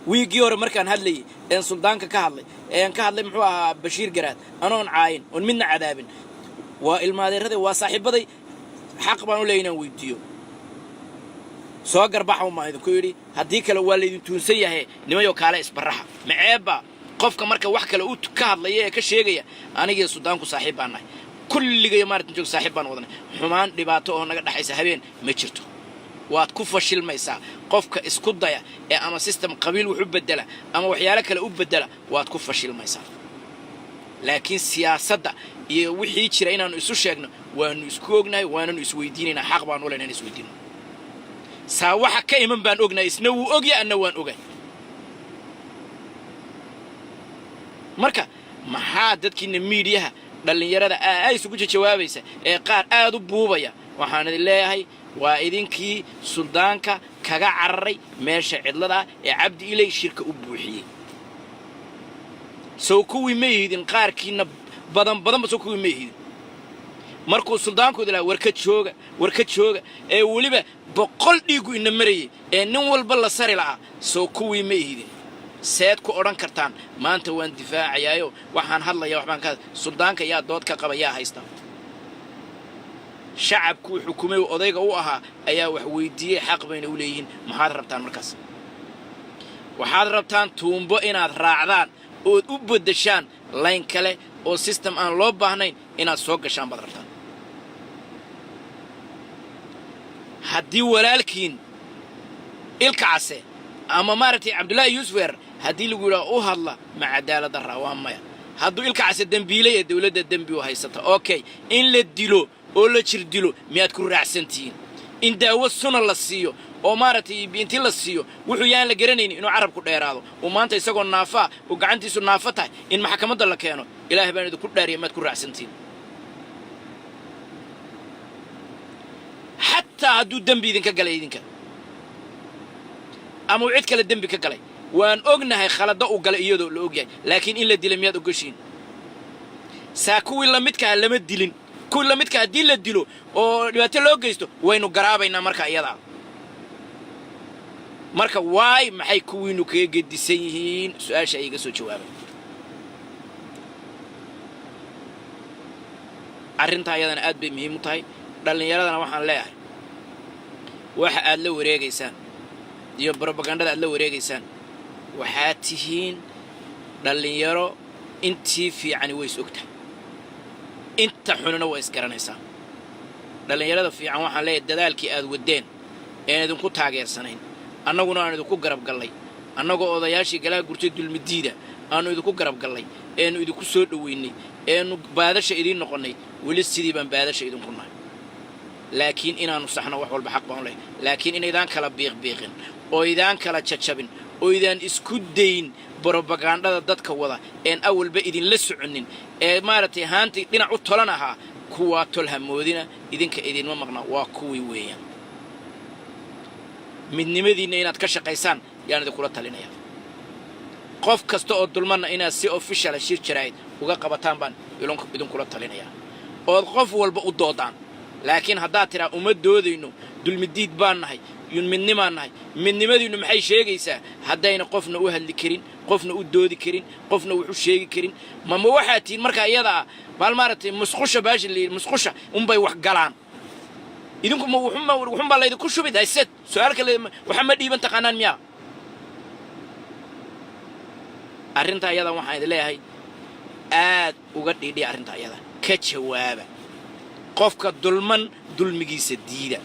Wiiggii hore markaan hadlayay een suldaanka ka hadlay, een ka hadlay, muxuu ahaa, Bashiir Garaad, anoon caayin oon midna cadaabin, waa ilmaadeeraday, waa saaxiibaday, xaq baan u leeyahy inaan weydiiyo. Soo garbaxa umaan idinku yidhi. Haddii kale waa laydin tuunsan yahay, nimayo kaale isbarraxa. Maceebba qofka marka wax kale u ka hadlaya ee ka sheegaya? Anigii suldaanku saaxiib baan nahay, kulligay maaratin joog saaxiib baan wadanay. Xumaan dhibaato oo naga dhexaysa habeen ma jirto. Waad ku fashilmaysaa qofka isku daya ee ama system qabiil wax u bedela ama waxyaalo kale u bedela, waad ku fashilmaysaa. Laakiin siyaasadda iyo wixii jira inaannu isu sheegno waanu isku ognahay, waananu isweydiinaynaa. Xaq baanu u lehna inaan isweydiino. Saa waxa ka iman baan ognahay, isna wuu ogya, anna waan ogahay. Marka maxaa dadkiina miidiyaha dhallinyarada aa isugu jawaabaysa ee qaar aad u buubaya? Waxaan idin leeyahay, waa idinkii suldaanka kaga cararay meesha cidlada ah ee Cabdi Ilay shirka u buuxiyey. Sow kuwii ma ihidin? Qaarkiinna badan badanba sow kuwii ma ihidin markuu suldaanku idin lahaa, war ka jooga, war ka jooga, ee weliba 100 dhiiggu ina marayay ee nin walba la sari la'aa? Sow kuwii ma ihidin? Seed ku odhan kartaan maanta waan difaacayaayo, waxaan hadlaya, waxbaan ka suldaanka yaa dood ka qaba, yaa haysta? Shacabkuu xukumay, odayga u ahaa ayaa wax weydiiyey, xaq bayna u leeyihiin. Maxaad rabtaan markaas? Waxaad rabtaan tuumbo inaad raacdaan ood u beddeshaan line kale oo system aan loo baahnayn inaad soo gashaan baad rabtaan. Haddii walaalkiin Ilka Case ama maaragtay Cabdullaahi Yuusuf Weer haddii lagu yidhaha u hadla, ma cadaalad darraa? Waa maya. Hadduu Ilka Case dembiilay ee dawladda dembi u haysata, okay, in la dilo oo la jir dilo miyaad ku raacsantihiin? In daawo suna la siiyo oo maaragtay intii la siiyo wuxuu yaan la garanaynin inuu carabku dheeraado, uu maanta isagoo naafaa uu gacantiisu naafo tahay in maxkamadda la keeno, Ilaahay baan idinku dhaariya, maad ku raacsantihiin? Xataa hadduu dembi idinka galay idinka ama uu cid kale dembi ka galay, waan ognahay khalado uu galay iyadoo la ogyahay, laakiin in la dilay miyaad ogoshiin? Saa kuwii lamidkaha lama dilin. Kuwii lamidka haddii la dilo oo dhibaato loo geysto, waynu garaabaynaa marka iyadaa. Marka waay, maxay kuwiinu kaga gedisan yihiin? Su-aasha iga soo jawaabay. Arrintaa iyadana aad bay muhiim u tahay. Dhallinyaradana waxaan leeyahay, waxa aad la wareegaysaan iyo brobagandada aad la wareegaysaan, waxaad tihiin dhallinyaro. Intii fiicani way is ogtahay, inta xunina waa isgaranaysaa. Dhallinyarada fiican waxaan leeyahay, dadaalkii aad waddeen een idinku taageersanayn, annaguna aan idinku garab gallay, annagoo odayaashii galaa gurtay dulmidiida aanu idinku garab gallay, eenu idinku soo dhoweynay, eenu baadasha idiin noqonnay, weli sidii baan baadasha idinku nahay. Laakiin inaannu saxno wax walba xaq baan u lehay, laakiin inaydaan kala biiqbiiqin oo idaan kala jajabin. Oydaan isku dayn brobagandhada dadka wada een awalba idinla soconin ee maaragtay haantii dhinac u tolan ahaa. Kuwaa tol hamoodina, idinka idinma maqna, waa kuwii weeyaan. Midnimadiinna inaad ka shaqaysaan yaan idinkula talinaya. Qof kasta oo dulmanna inaad si official ah shir jaraa'id uga qabataan baan idinkula talinayaa, ood qof walba u doodaan. Laakiin haddaad tidhaa uma doodayno, dulmidiid baan nahay, midnimaan nahay, midnimadiinnu maxay sheegaysaa haddayna qofna u hadli karin, qofna u doodi karin, qofna wax u sheegi karin? Mama waxaad tihiin markaa iyada ah baal maaragtay musqusha, baasha la yidhi musqusha unbay wax galaan. Idinku ma wuxunbaa laydinku shubi haysed su-aal kale waxa ma dhiiban taqaanaan miyaa? Arrinta ayada waxaan idin leeyahay, aad uga dhiidhiya arrinta ayada, ka jawaaba. Qofka dulman dulmigiisa diida.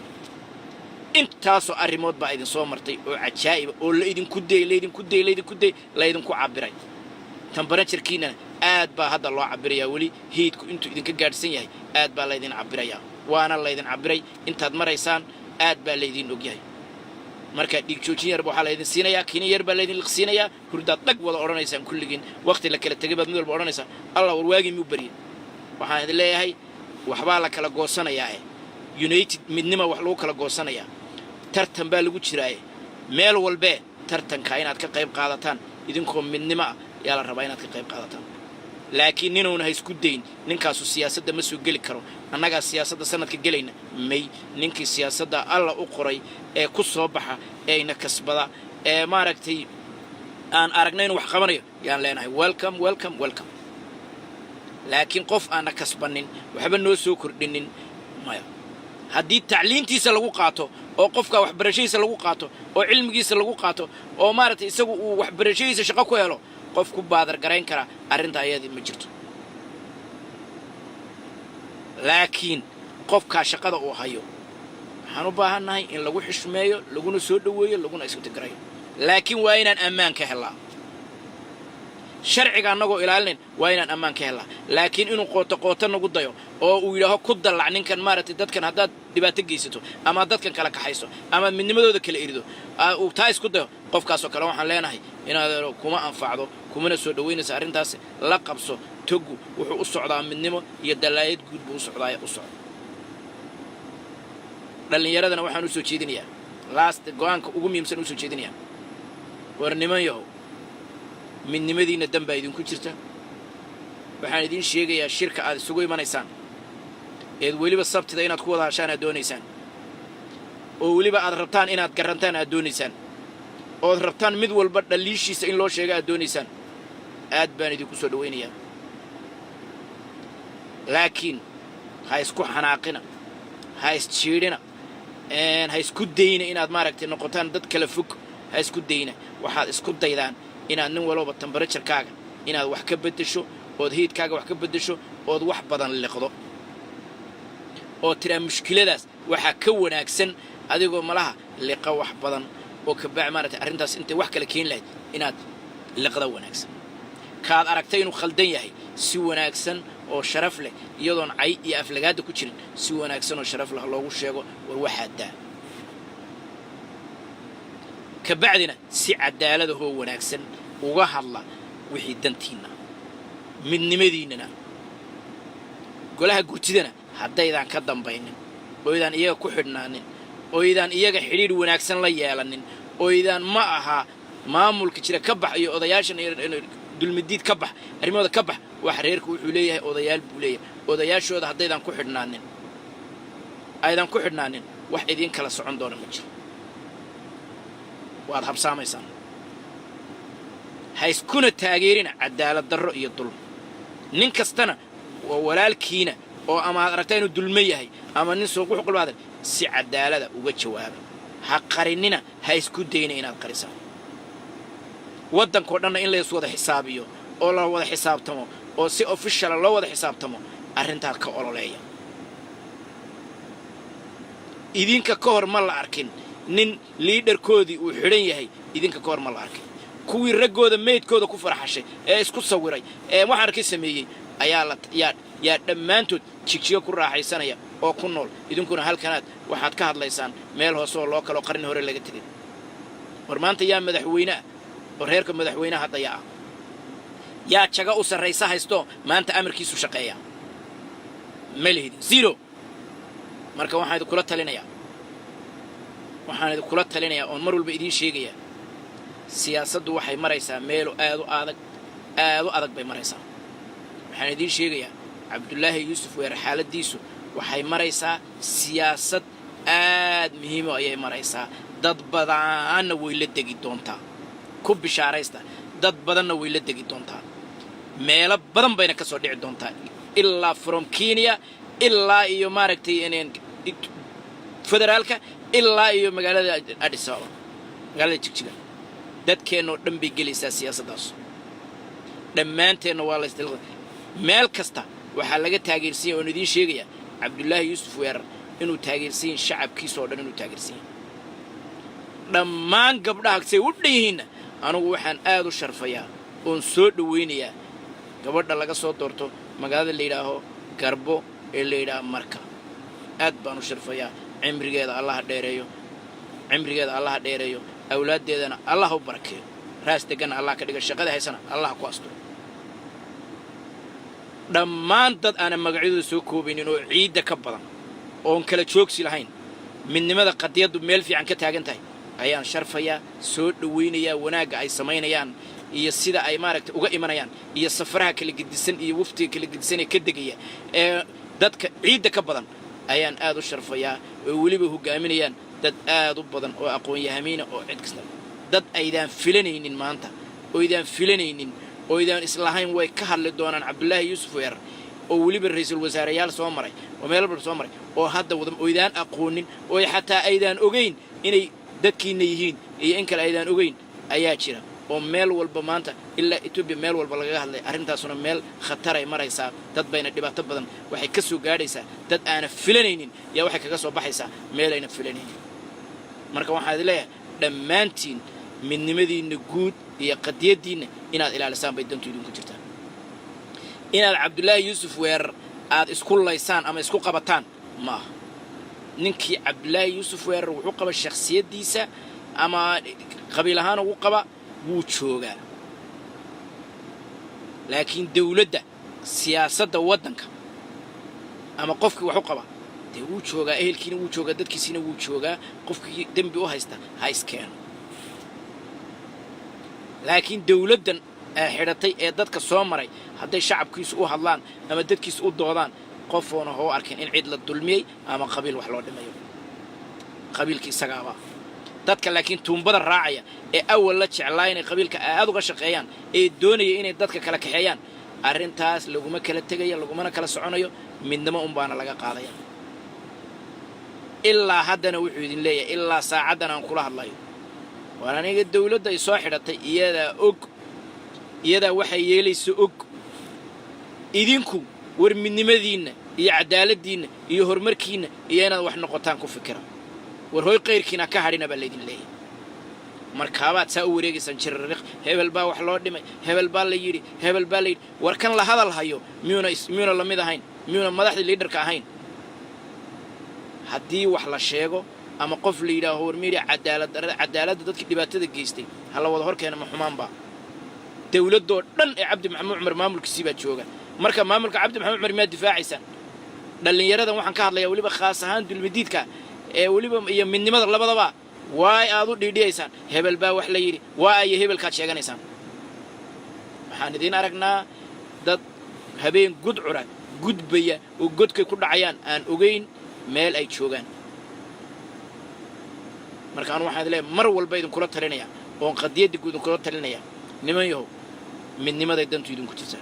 Intaasoo arrimood baa idin soo martay oo cajaa'iba oo la idinku dayey, laydinku dayey, laydinku dayey, laydinku cabbiray. Temperature-kiinana aad baa hadda loo cabbirayaa. Weli heat-ku intuu idinka gaadhsan yahay aad baa laydin cabbirayaa, waana laydin cabbiray. Intaad maraysaan aad baa laydin ogyahay. Marka dhiig joojin yarba waxaa laydin siinayaa, kini yar baa laydin liqsiinayaa, hurdaad dhag wada odhanaysaan kulligiin. Waqti la kala tegay baad mid walba odhanaysaa, "Allah, war waagii muu baryin?" Waxaan idin leeyahay, waxbaa la kala goosanayaae united midnima wax lagu kala goosanayaa. Tartan baa lagu jiraaye meel walbee tartanka inaad ka qayb qaadataan idinkoo midnimo ah yaa la rabaa inaad ka qayb qaadataan. Laakiin ninuuna ha isku dayn ninkaasu siyaasadda ma soo geli karo, annagaa siyaasadda sanadka gelayna may. Ninkii siyaasadda Alla u qoray ee ku soo baxa ee ina kasbada ee maaragtay aan aragna inuu wax qabanayo yaan leenahay welcome, welcome, welcome. Laakiin qof aana kasbanin, waxba noo soo kordhinin, maya. Haddii tacliintiisa lagu qaato oo qofka waxbarashadiisa lagu qaato oo cilmigiisa lagu qaato oo maaragtay isagu uu waxbarashadiisa shaqo ku helo, qof ku baadar garayn kara arrinta ayadii ma jirto. Laakiin qofkaa shaqada uu hayo waxaan u baahannahay in lagu xishmeeyo, laguna soo dhoweeyo, laguna isgarayo. Laakiin waa inaan ammaan ka helaa. Sharciga annagoo ilaalinayn waa inaan ammaan ka helaa. Laakiin inuu qooto qooto nagu dayo oo uu yidhaaho ku dallac ninkan, maaragtay, dadkan haddaad dhibaato geysato ama dadkan kala kaxayso ama midnimadooda kala erido, uu taa isku dayo, qofkaasoo kale waxaan leenahay inaad kuma anfacdo, kumana soo dhowaynaysa arrintaas. La qabso togu wuxuu u socdaa midnimo iyo dallaayad guud buu u socdaaya u socda. Dhallinyaradana waxaan u soo jeedinayaa, last go'aanka ugu muhiimsan u soo jeedinayaa: war niman yahow, midnimadiinna dan baa idinku jirta. Waxaan idiin sheegayaa, shirka aad isugu imanaysaan eed weliba Sabtida inaad ku wada hashaan aad doonaysaan, oo weliba aad rabtaan inaad garantaan aad doonaysaan, ood rabtaan mid walba dhaliishiisa in loo sheego aad doonaysaan, aad baan idinku soo dhowaynayaa. Laakiin ha isku xanaaqina, ha isjiidhina, ha isku dayna inaad maaragtay noqotaan dad kala fog. Ha isku dayna. Waxaad isku daydaan inaad nin walooba temperature-kaaga inaad wax ka beddesho, ood heat-kaaga wax ka beddesho, ood wax badan liqdo, oo tiraa mushkiladaas waxaa ka wanaagsan adigoo malaha liqa wax badan oo kabaac maaragtay arrintaas intay wax kala keeni lahayd inaad liqda wanaagsan. Kaad aragtay inuu khaldan yahay, si wanaagsan oo sharaf leh, iyadoon cay iyo aflagaada ku jirin, si wanaagsan oo sharaf leh loogu sheego, war waxaad daa. Kabacdina si cadaaladahoo wanaagsan uga hadla wixii dantiinna, midnimadiinnana. Golaha gurtidana haddaydaan ka dambaynin, oydaan iyaga ku xidhnaanin, oydaan iyaga xidhiidh wanaagsan la yeelanin, oydaan ma aha maamulka jira ka bax iyo odayaashan dulmidiid ka bax, arrimahooda ka bax. Wax reerku wuxuu leeyahay odayaal buu leeyahay. Odayaashooda haddaydaan ku xidhnaanin, aydan ku xidhnaanin, wax idiin kala socon doona ma jiro, waad habsaamaysaan. Ha iskuna taageerina cadaalad darro iyo dulm. Nin kastana waa walaalkiina oo ama aad aragtaa inuu dulmo yahay ama nin soo quxqulbaadan, si cadaalada uga jawaaba. Ha qarinina, ha isku dayna inaad qarisaan. Waddankao dhanna in lays wada xisaabiyo oo la wada xisaabtamo oo si official ah loo wada xisaabtamo, arrintaad ka ololeeya. Idinka ka hor ma la arkin nin leader-koodii uu xidhan yahay. Idinka ka hor ma la arkin. Kuwii raggooda meydkooda ku farxashay ee isku sawiray ee waxaan arkay sameeyey ayaa la yaa yaa dhammaantood Jigjigo ku raaxaysanaya oo ku nool. Idinkuna halkanaad waxaad ka hadlaysaan meel hoose oo loo kaloo qarni hore laga tegay. War maanta yaa madaxweyne ah? Oo reerka madaxweynaha hadda yaa ah? Yaa jaga u sarraysa haysto maanta amarkiisu shaqeeya? Ma lihidin, zero. Marka waxaan idinkula talinayaa oon mar walba idiin sheegayaa, siyaasaddu waxay maraysaa meelo aad u adag, aad u adag bay maraysaa. Waxaan idiin sheegayaa, Cabdullaahi Yuusuf Weerar xaaladdiisu waxay maraysaa siyaasad aad muhiimo ayay maraysaa. Dad badanna way la degi doontaa, ku bishaaraysta. Dad badanna way la degi doontaa, meelo badan bayna ka soo dhici doontaa, ilaa from Kenya ilaa iyo maaragtay federaalka, ilaa iyo magaalada Addis Ababa, magaalada Jigjiga. Dadkeennoo dhan bay gelaysaa siyaasaddaas. Dhammaanteenna waa laysdil. Meel kasta waxaa laga taageersanya oon idiin sheegayaa Cabdullaahi Yuusuf Weerar inuu taageersan yahin, shacabkiisa oo dhan inuu taageersan yahay, dhammaan gabdhaha say u dhan yihiinna. Anugu waxaan aad u sharfayaa oon soo dhowaynayaa gabadha laga soo doorto magaalada la yidhaaho Garbo ee la yidhaaho Marka. Aad baan u sharfayaa. Cimrigeeda Allaha dheereeyo, cimrigeeda Allaha dheereeyo, awlaaddeedana Allah u barakeeyo, raas deganna Allah ka dhigo, shaqada haysana Allah ku asturo. Dhammaan dad aanan magacyadooda soo koobaynin oo ciidda ka badan oon kala joogsi lahayn, midnimada qadiyaddu meel fiican ka taagan tahay ayaan sharfayaa, soo dhowaynayaa wanaagga ay samaynayaan iyo sida ay maaragtay uga imanayaan iyo safaraha kala gedisan iyo waftiga kala gedisan ee ka degaya ee dadka ciidda ka badan ayaan aad u sharfayaa, oo weliba hogaaminayaan dad aad u badan oo aqoon-yahamiina oo cid kasta, dad aydaan filanaynin maanta, oydaan filanaynin, oydaan islahayn way ka hadli doonaan Cabdullaahi Yuusuf Weerar, oo weliba ra'iisul wasaareyaal soo maray oo meel walba soo maray, oo hadda wada oydaan aqoonin, oo xataa aydaan ogayn inay dadkiinna yihiin iyo in kale aydaan ogayn ayaa jira, oo meel walba maanta ilaa Etoobiya meel walba lagaga hadlay. Arrintaasuna meel khataray maraysaa, dad bayna dhibaato badan waxay ka soo gaadhaysaa. Dad aana filanaynin yaa waxay kaga soo baxaysaa meelayna filanaynin. Marka waxaan idin leeyahay dhammaantiin, midnimadiinna guud iyo qadiyaddiinna inaad ilaalisaan bay dantu idinku jirtaa. Inaad Cabdullaahi Yuusuf Weerar aad isku laysaan ama isku qabataan ma aha. Ninkii Cabdullaahi Yuusuf Weerar wuxuu qaba shakhsiyaddiisa ama qabiil ahaan ugu qaba wuu joogaa, laakiin dawladda, siyaasadda waddanka ama qofkii wax u qaba dee wuu joogaa, ehelkiina wuu joogaa, dadkiisiina wuu joogaa. Qofkii dembi u haysta ha iskeeno, laakiin dawladdan ee xidhatay ee dadka soo maray hadday shacabkiisu u hadlaan ama dadkiisu u doodaan, qofoona hoo arkin in cid la dulmiyey ama qabiil wax loo dhimayo. Qabiilka isagaaba dadka, laakiin tuumbada raacaya ee awal la jeclaa inay qabiilka aad uga shaqeeyaan ee doonaya inay dadka kala kaxeeyaan, arrintaas laguma kala tegaya, lagumana kala soconayo. Midnimo unbaana laga qaadaya. Ilaa haddana wuxuu idin leeyahay, ilaa saacaddan aan kula hadlayo, waan aniga dawladda ay soo xidhatay, iyadaa og, iyadaa waxay yeelaysa og. Idinku war midnimadiinna iyo caddaaladdiinna iyo horumarkiinna iyo inaad wax noqotaan ku fikira. War hoy, qayrkiina ka hadhina baa laydin leeyahay. Markaabaad saa u wareegaysaan jirariq, hebel baa wax loo dhimay, hebel baa la yidhi, hebel baa la yidhi. War kan la hadal hayo miyuuna la mid ahayn? Miyuuna madaxdii liidharka ahayn? Haddii wax la sheego ama qof la yidhaaho war miidhi cadaalad cadaaladda, dadkii dhibaatada geystay ha la wada hor keena, ma xumaanba? Dawladdoo dhan ee Cabdi Maxamuud Cumar maamulkiisii baa jooga. Marka maamulka Cabdi Maxamuud Cumar miyaad difaacaysaan? Dhallinyaradan waxaan ka hadlayaa weliba khaas ahaan dulmidiidka ee weliba iyo midnimada labadaba. Waay aad u dhiidhiyaysaan hebel baa wax la yidhi? Waa ayo hebelkaad sheeganaysaan? Waxaan idiin aragnaa dad habeen gudcura gudbaya oo godkay ku dhacayaan aan ogayn meel ay joogaan. Marka anu waxaan idin leeyahay, mar walba idinkula talinaya oon qadiyadda guud idinkula talinaya, niman yahow, midnimaday dantu idinku jirtaa.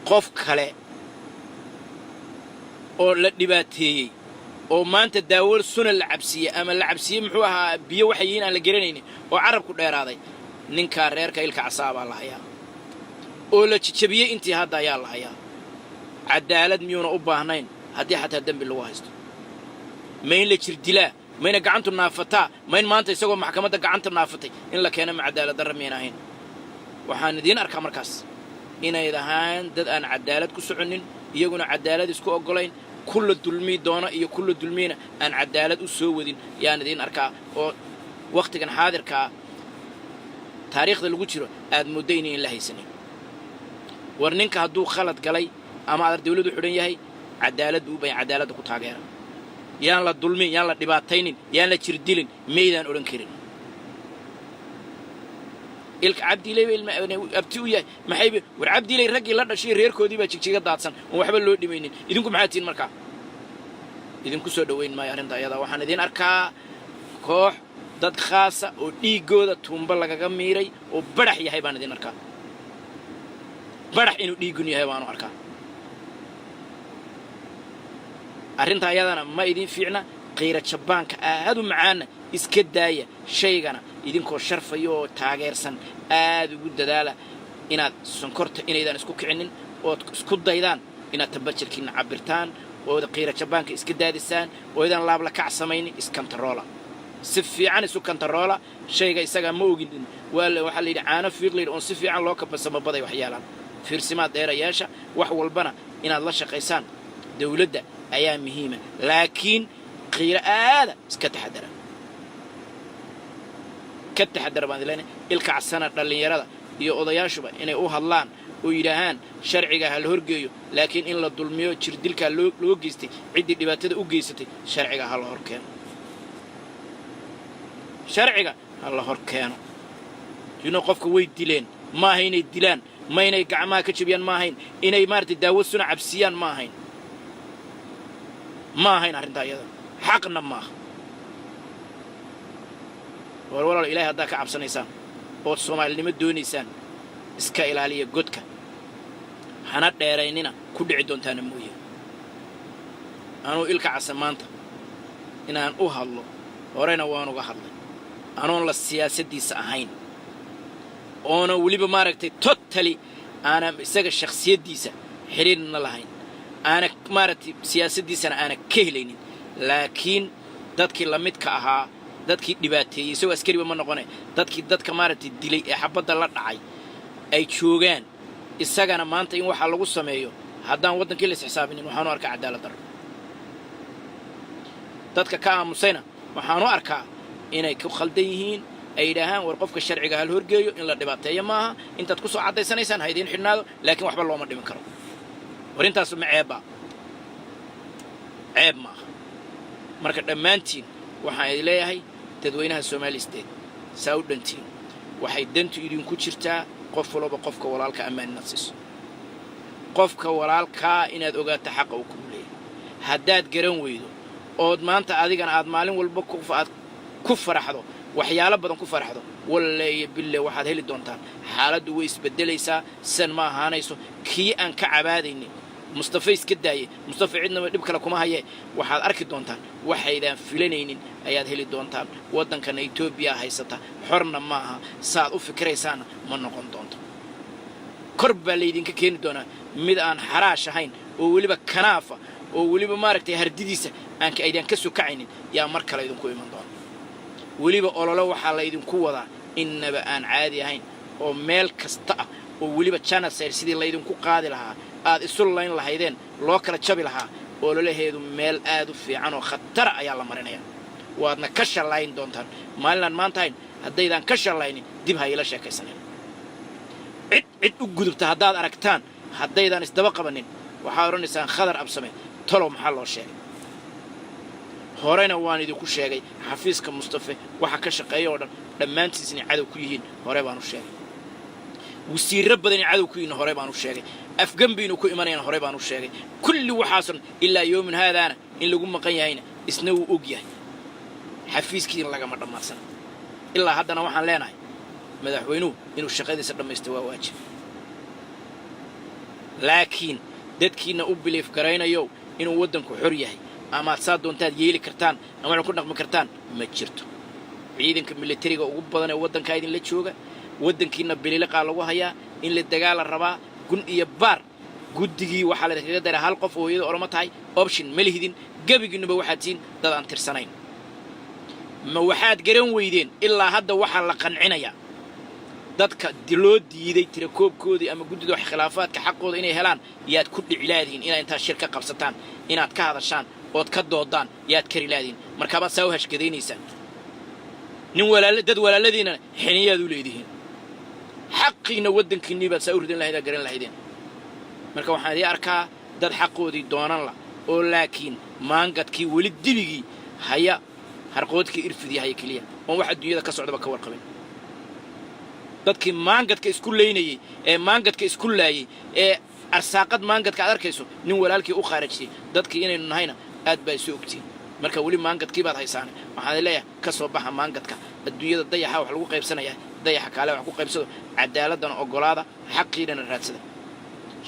Qof kale oo la dhibaateeyey oo maanta daawo suna la cabsiiyey ama la cabsiiyey, muxuu ahaa, biyo waxay yihiin aan la garanaynin oo carabku dheeraaday, ninkaa reerka Ilka Casaa baa la hayaa oo la jejebiyey intii hadda ayaa la hayaa. Cadaalad miyuuna u baahnayn? Haddii xataa dembi lagu haysto, ma in la jir dilaa? Mayna gacantu naafataa? Ma in maanta isagoo maxkamadda gacanta naafatay in la keeno? Ma cadaalad darra miyayna ahayn? Waxaan idiin arkaa markaas inayd ahaan dad aan cadaalad ku soconnin, iyaguna cadaalad isku oggolayn, kulla dulmii doona iyo kulla dulmiina aan cadaalad u soo wadin yaan idiin arkaa oo Wakhtigan xaadirkaa taariikhda lagu jiro aad mooddo inayn la haysanin. War ninka hadduu khalad galay ama adar dawladdu xidhan yahay, cadaalad buu u bahan, cadaaladda ku taageera. Yaan la dulmin, yaan la dhibaataynin, yaan la jirdilin maydaan odhan karin. Ilka Cabdiiley ba abti u yahay. Maxayba war Cabdiiley raggii la dhashay, reerkoodii baa Jigjiga daadsan oon waxba loo dhimaynin. Idinku maxaa tihiin markaa? Idinku soo dhowayn maayo arrinta ayadaa. Waxaan idiin arkaa koox dad khaasa oo dhiiggooda tuumbo lagaga miiray oo badhax yahay baan idin arkaa. Badhax inuu dhiiggun yahay baanu arkaa. Arrinta ayadana ma idin fiicna. Qiira jabaanka aad u macaanna iska daaya. Shaygana idinkoo sharfaya oo taageersan aad ugu dadaala inaad sonkorta inaydaan isku kicinin, ood isku daydaan inaad temperature-kiinna cabbirtaan, ood qiira jabaanka iska daadisaan, oo idaan laabla kac samaynin. Iskantaroola, si fiican isu kantaroola. Shayga isagaa ma oginin. Waa waxaa la yidhi caano fiiqlayidhi oon si fiican loo kabasamo baday waxyeelaan. Fiirsimaad dheerayaasha wax walbana inaad la shaqaysaan dawladda ayaa muhiima, laakiin qiiro aada iska taxadara, ka taxadara baan idin leenahay. Ilka Casana dhallinyarada iyo odayaashuba inay u hadlaan oo yidhaahaan sharciga ha la horgeeyo, laakiin in la dulmiyo, jirdilkaa loo geystay, ciddii dhibaatada u geysatay sharciga ha la hor keeno, sharciga ha la hor keeno. Qofka way dileen ma aha inay dilaan, ma inay gacmaha ka jabiyaan ma ahayn, inay maaragtay daawo suna cabsiyaan ma ahayn, ma ahayn arrintaa iyada, xaqna maaha. War walaal, Ilahay haddaa ka cabsanaysaan ood Soomaalinimo doonaysaan, iska ilaaliya godka, hana dheeraynina, ku dhici doontaana mooye. Anuu Ilka Casa maanta inaan u hadlo horena waan uga hadlay, anoon la siyaasaddiisa ahayn, oona weliba maaragtay totally aana isaga shakhsiyaddiisa xidhiirna lahayn, aana maaragtay siyaasaddiisana aana ka helaynin, laakiin dadkii la midka ahaa, dadkii dhibaateeyey, isagoo askariba ma noqone, dadkii dadka maaragtay dilay ee xabadda la dhacay ay joogaan, isagana maanta in waxaa lagu sameeyo haddaan waddankii la is xisaabinin, waxaanu arkaa cadaalad darro. Dadka ka aamusayna waxaanu arkaa inay ku khaldan yihiin, ay yidhaahaan war qofka sharciga hal horgeeyo, in la dhibaateeyo maaha. Intaad ku soo caddaysanaysaan ha idiin xidhnaado, laakiin waxba looma dhimin karo. War intaasu ma ceebba? Ceeb maaha. Marka dhammaantiin waxaan idin leeyahay, dadweynaha Somali State, saa u dhantiin, waxay dantu idinku jirtaa qof walba qofka walaalka ammaan inaad siiso, qofka walaalkaa inaad ogaato xaqa uu kugu leeyahay. Haddaad garan weydo ood maanta adigana aad maalin walba aad ku faraxdo, waxyaalo badan ku faraxdo, walle iyo bille waxaad heli doontaan xaaladdu way isbeddelaysaa, sidan ma ahaanayso. Kii aan ka cabaadaynin Mustafa iska daaye, Mustafa cidnaba dhib kale kuma hayee, waxaad arki doontaan waxaydaan filanaynin ayaad heli doontaan. Waddankana Etoobiya haysata, xorna ma aha. Saaad u fikiraysaanna ma noqon doonto. Kor baa laydinka keeni doonaa mid aan xaraash ahayn oo weliba kanaafa oo weliba maaragtay hardidiisa aan aydaan ka soo kacaynin yaa mar kale idinku iman doona. Weliba ololo waxaa laydinku wadaa innaba aan caadi ahayn oo meel kasta ah, oo weliba genocide sidii laydinku qaadi lahaa, aad isu layn lahaydeen, loo kala jabi lahaa. Ololaheedu meel aad u fiican oo khatara ayaa la marinaya, waadna ka shallayn doontaan maalinaan maanta hayn. Haddaydaan ka shallaynin, dib ha iila sheekaysanin. Cid cid u gudubta haddaad aragtaan, haddaydaan isdaba qabanin, waxaad odhanaysaan Khadar Absame tolow maxaa loo sheegay? Horena waan idinku sheegay, xafiiska Mustafe waxa ka shaqeeya oo dhan dhammaantiis inay cadow ku yihiin hore baanu sheegay. Wasiirro badan inay cadow ku yihiin hore baanu sheegay. Afgembiinu ku imanayana hore baanu sheegay. Kulli waxaason ilaa yoomin haadaana in lagu maqan yahayna isna wuu og yahay. Xafiiskiina lagama dhammaadsan ilaa haddana. Waxaan leenahay madaxweynuhu inuu shaqadiisa dhammaysto waa waajib, laakiin dadkiinna u believe garaynayo inuu waddanku xor yahay amaad saa doontaad yeeli kartaan ama waxaad ku dhaqmi kartaan ma jirto. Ciidanka militariga ugu badan ee waddankaa idinla jooga, waddankiina bililiqaa lagu hayaa, in la dagaala rabaa gun iyo baar. Guddigii waxaa laydinkaga daray hal qof oo hooyada Oromo tahay. Option ma lihidin, gebigiinnuba waxaad tihiin dad aan tirsanayn. Ma waxaad garan weydeen ilaa hadda waxaa la qancinayaa dadka loo diiday tirakoobkoodii ama guddida wax khilaafaadka xaqooda inay helaan? Yaad ku dhicilaadihin inaad intaad shir ka qabsataan, inaad ka hadashaan ood ka doodaan, yaad kari laadihin? Markaabaad saa u hashgadaynaysaan. Nin walaal dad walaaladiinana xiniyaad u leedihiin. Xaqiina waddankiinnii baad saa u ridan lahayd, aad garan lahaydeen. Marka waxaan idii arkaa dad xaqoodii doonan la oo laakiin maangadkii weli dibigii haya, harqoodkii irfidii haya keliya, oon wax adduunyada ka socdaba ka warqabin. Dadkii maangadka isku laynayey ee maangadka isku laayey ee arsaaqad maangadka aad arkayso nin walaalkii u khaarajiyey, dadkii inaynu nahayna aad baa isu ogtiin. Marka weli maangadkii baad haysaane, waxaan leeyahay ka soo baxa maangadka. Adduunyada dayaxa wax lagu qaybsanayaa, dayaxa kaale wax ku qaybsado. Cadaaladana oggolaada, xaqiinana raadsada.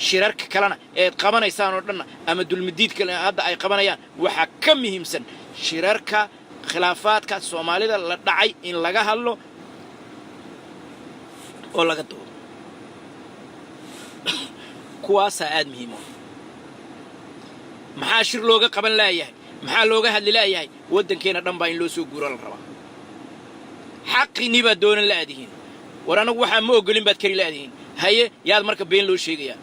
Shirarka kalena eed qabanaysaan oo dhanna ama dulmidiidka hadda ay qabanayaan, waxaa ka muhiimsan shirarka khilaafaadka Soomaalida la dhacay in laga hadlo oo laga doodo. Kuwaasaa aad muhiim u. Maxaa shir looga qaban laayahay? Maxaa looga hadli laayahay? Waddankeena dhan baa in loo soo guuro la rabaa. Xaqiinnii baad doonan la'dihiin. War anagu waxaa ma ogolin baad kari la'dihiin. Haye, yaad marka been loo sheegayaa?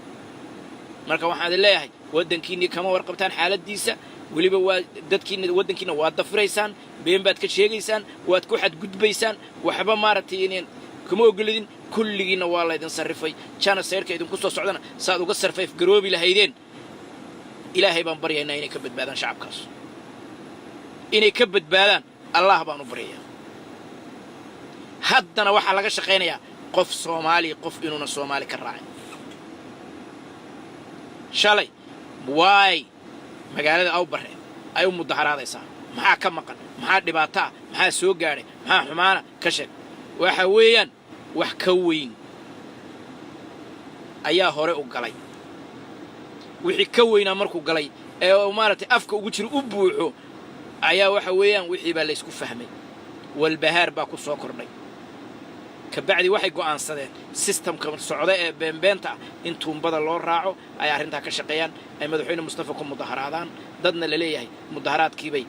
Marka waxaan idin leeyahay, waddankiinnii kama warqabtaan xaaladdiisa. Weliba waa dadkiina, waddankiina waad dafiraysaan, been baad ka sheegaysaan, waad ku xadgudbaysaan. Waxba maaragtay inaan kuma ogolidin. Kulligiinna waa laydin sarrifay. Genocide-ka idinku soo socdana saaad uga sarfayf garoobi lahaydeen, Ilaahay baan baryaynaa inay ka badbaadaan shacabkaas, inay ka badbaadaan Allah baan u baryayaa. Haddana waxaa laga shaqaynayaa qof Soomaaliya, qof inuuna Soomaali ka raacin. Shalay waay magaalada Awbarre ay u mudaharaadaysaa. Maxaa ka maqan? Maxaa dhibaato ah? Maxaa soo gaadhay? Maxaa xumaana ka sheeg? Waxa weeyaan wax ka weyn ayaa hore u galay. Wixii ka weynaa markuu galay ee maaragtay afka ugu jiro u buuxo ayaa waxa weeyaan wixii baa laysku fahmay, walbahaar baa ku soo kordhay. Kabacdi waxay go'aansadeen system-ka socda ee beenbeenta ah in tuumbada loo raaco, ay arrintaa ka shaqeeyaan, ay madaxweyne Mustafa ku mudaharaadaan. Dadna la leeyahay mudaharaadkiibay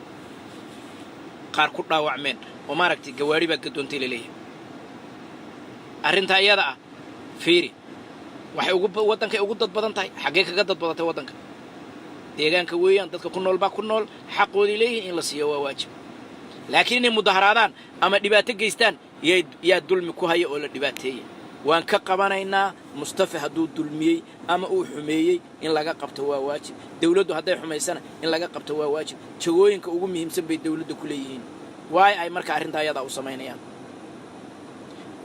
qaar ku dhaawacmeen oo maaragtay gawaari baa gadoontay la leeyahay. Arrintaa iyada ah fiiri, waxay ugu waddankay ugu dad badan tahay. Xaggee kaga dad badatay? Waddanka deegaanka weeyaan, dadka ku nool baa ku nool, xaqoodii leeyihiin in la siiyo waa waajib. Laakiin inay mudaharaadaan ama dhibaato geystaan, yaa dulmi ku haya oo la dhibaateeyey? Waan ka qabanaynaa. Mustafa hadduu dulmiyey ama uu xumeeyey, in laga qabto waa waajib. Dawladdu hadday xumaysana, in laga qabto waa waajib. Jagooyinka ugu muhiimsan bay dawladda ku leeyihiin. Waay ay marka arrintaa ayadaa u samaynayaan?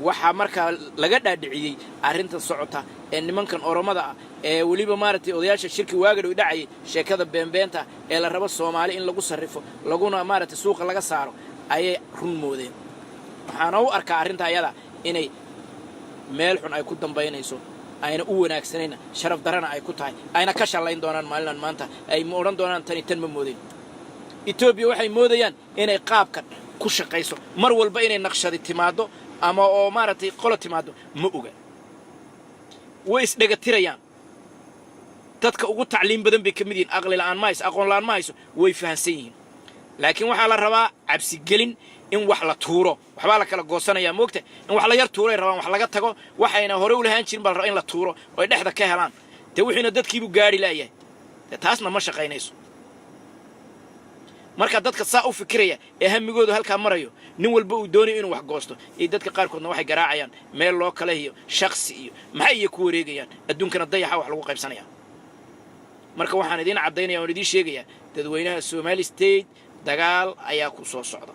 Waxaa markaa laga dhaadhiciyey arrintan socota ee nimankan Oromada ah ee weliba maaragtay odayaasha shirki waaga dhow dhacayay, sheekada beenbeenta ee la rabo Soomaali in lagu sarrifo, laguna maaragtay suuqa laga saaro ayay run moodeen. Waxaana u arkaa arrinta ayada inay meel xun ay ku dambaynayso, ayna u wanaagsanayna, sharaf darana ay ku tahay, ayna ka shallayn doonaan maalinan maanta, ay ma odhan doonaan tani tan ma moodeen. Etoobiya waxay moodayaan inay qaabkan ku shaqayso mar walba, inay naqshadi timaaddo ama oo maaragtay qolo timaaddo ma oga. Way isdhegatirayaan. Dadka ugu tacliim badan bay ka mid yihiin. Aqli la'aan ma hayso, aqoon la'aan ma hayso, way fahansan yihiin. Laakiin waxaa la rabaa cabsigelin, in wax la tuuro. Waxbaa la kala goosanayaa, moogta, in wax la yar tuuray rabaan, wax laga tago. Waxayna hore u lahaan jirin baa la rabaa in la tuuro oo ay dhexda ka helaan. Dee wixiina dadkiibuu gaadhi laayahay, dee taasna ma shaqaynayso. Marka dadka saa u fikiraya ee hamigoodu halkaa marayo, nin walba uu doonayo inuu wax goosto, iyo dadka qaarkoodna waxay garaacayaan meel loo kala hiyo shaksi iyo maxay iyo ku wareegayaan. Adduunkana dayaxa wax lagu qaybsanaya. Marka waxaan idiin caddaynaya oon idiin sheegayaa, dadweynaha Somali State, dagaal ayaa ku soo socda.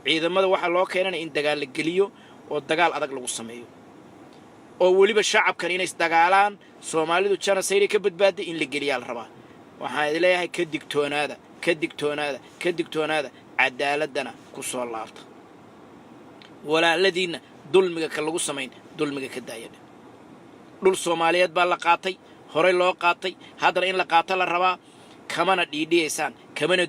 Ciidamada waxaa loo keenanaya in dagaal la geliyo oo dagaal adag lagu sameeyo, oo weliba shacabkan inay isdagaalaan. Soomaalidu genocide ka badbaadday in la geliyaa la rabaa. Waxaan idin leeyahay, ka digtoonaada, ka digtoonaada, ka digtoonaada. Cadaaladana ku soo laabta. Walaaladiinna dulmiga ka lagu samayn, dulmiga ka daayadha. Dhul Soomaaliyeed baa la qaatay, horey loo qaatay, haddana in la qaato la rabaa. Kamana dhiidhiyaysaan, kamana.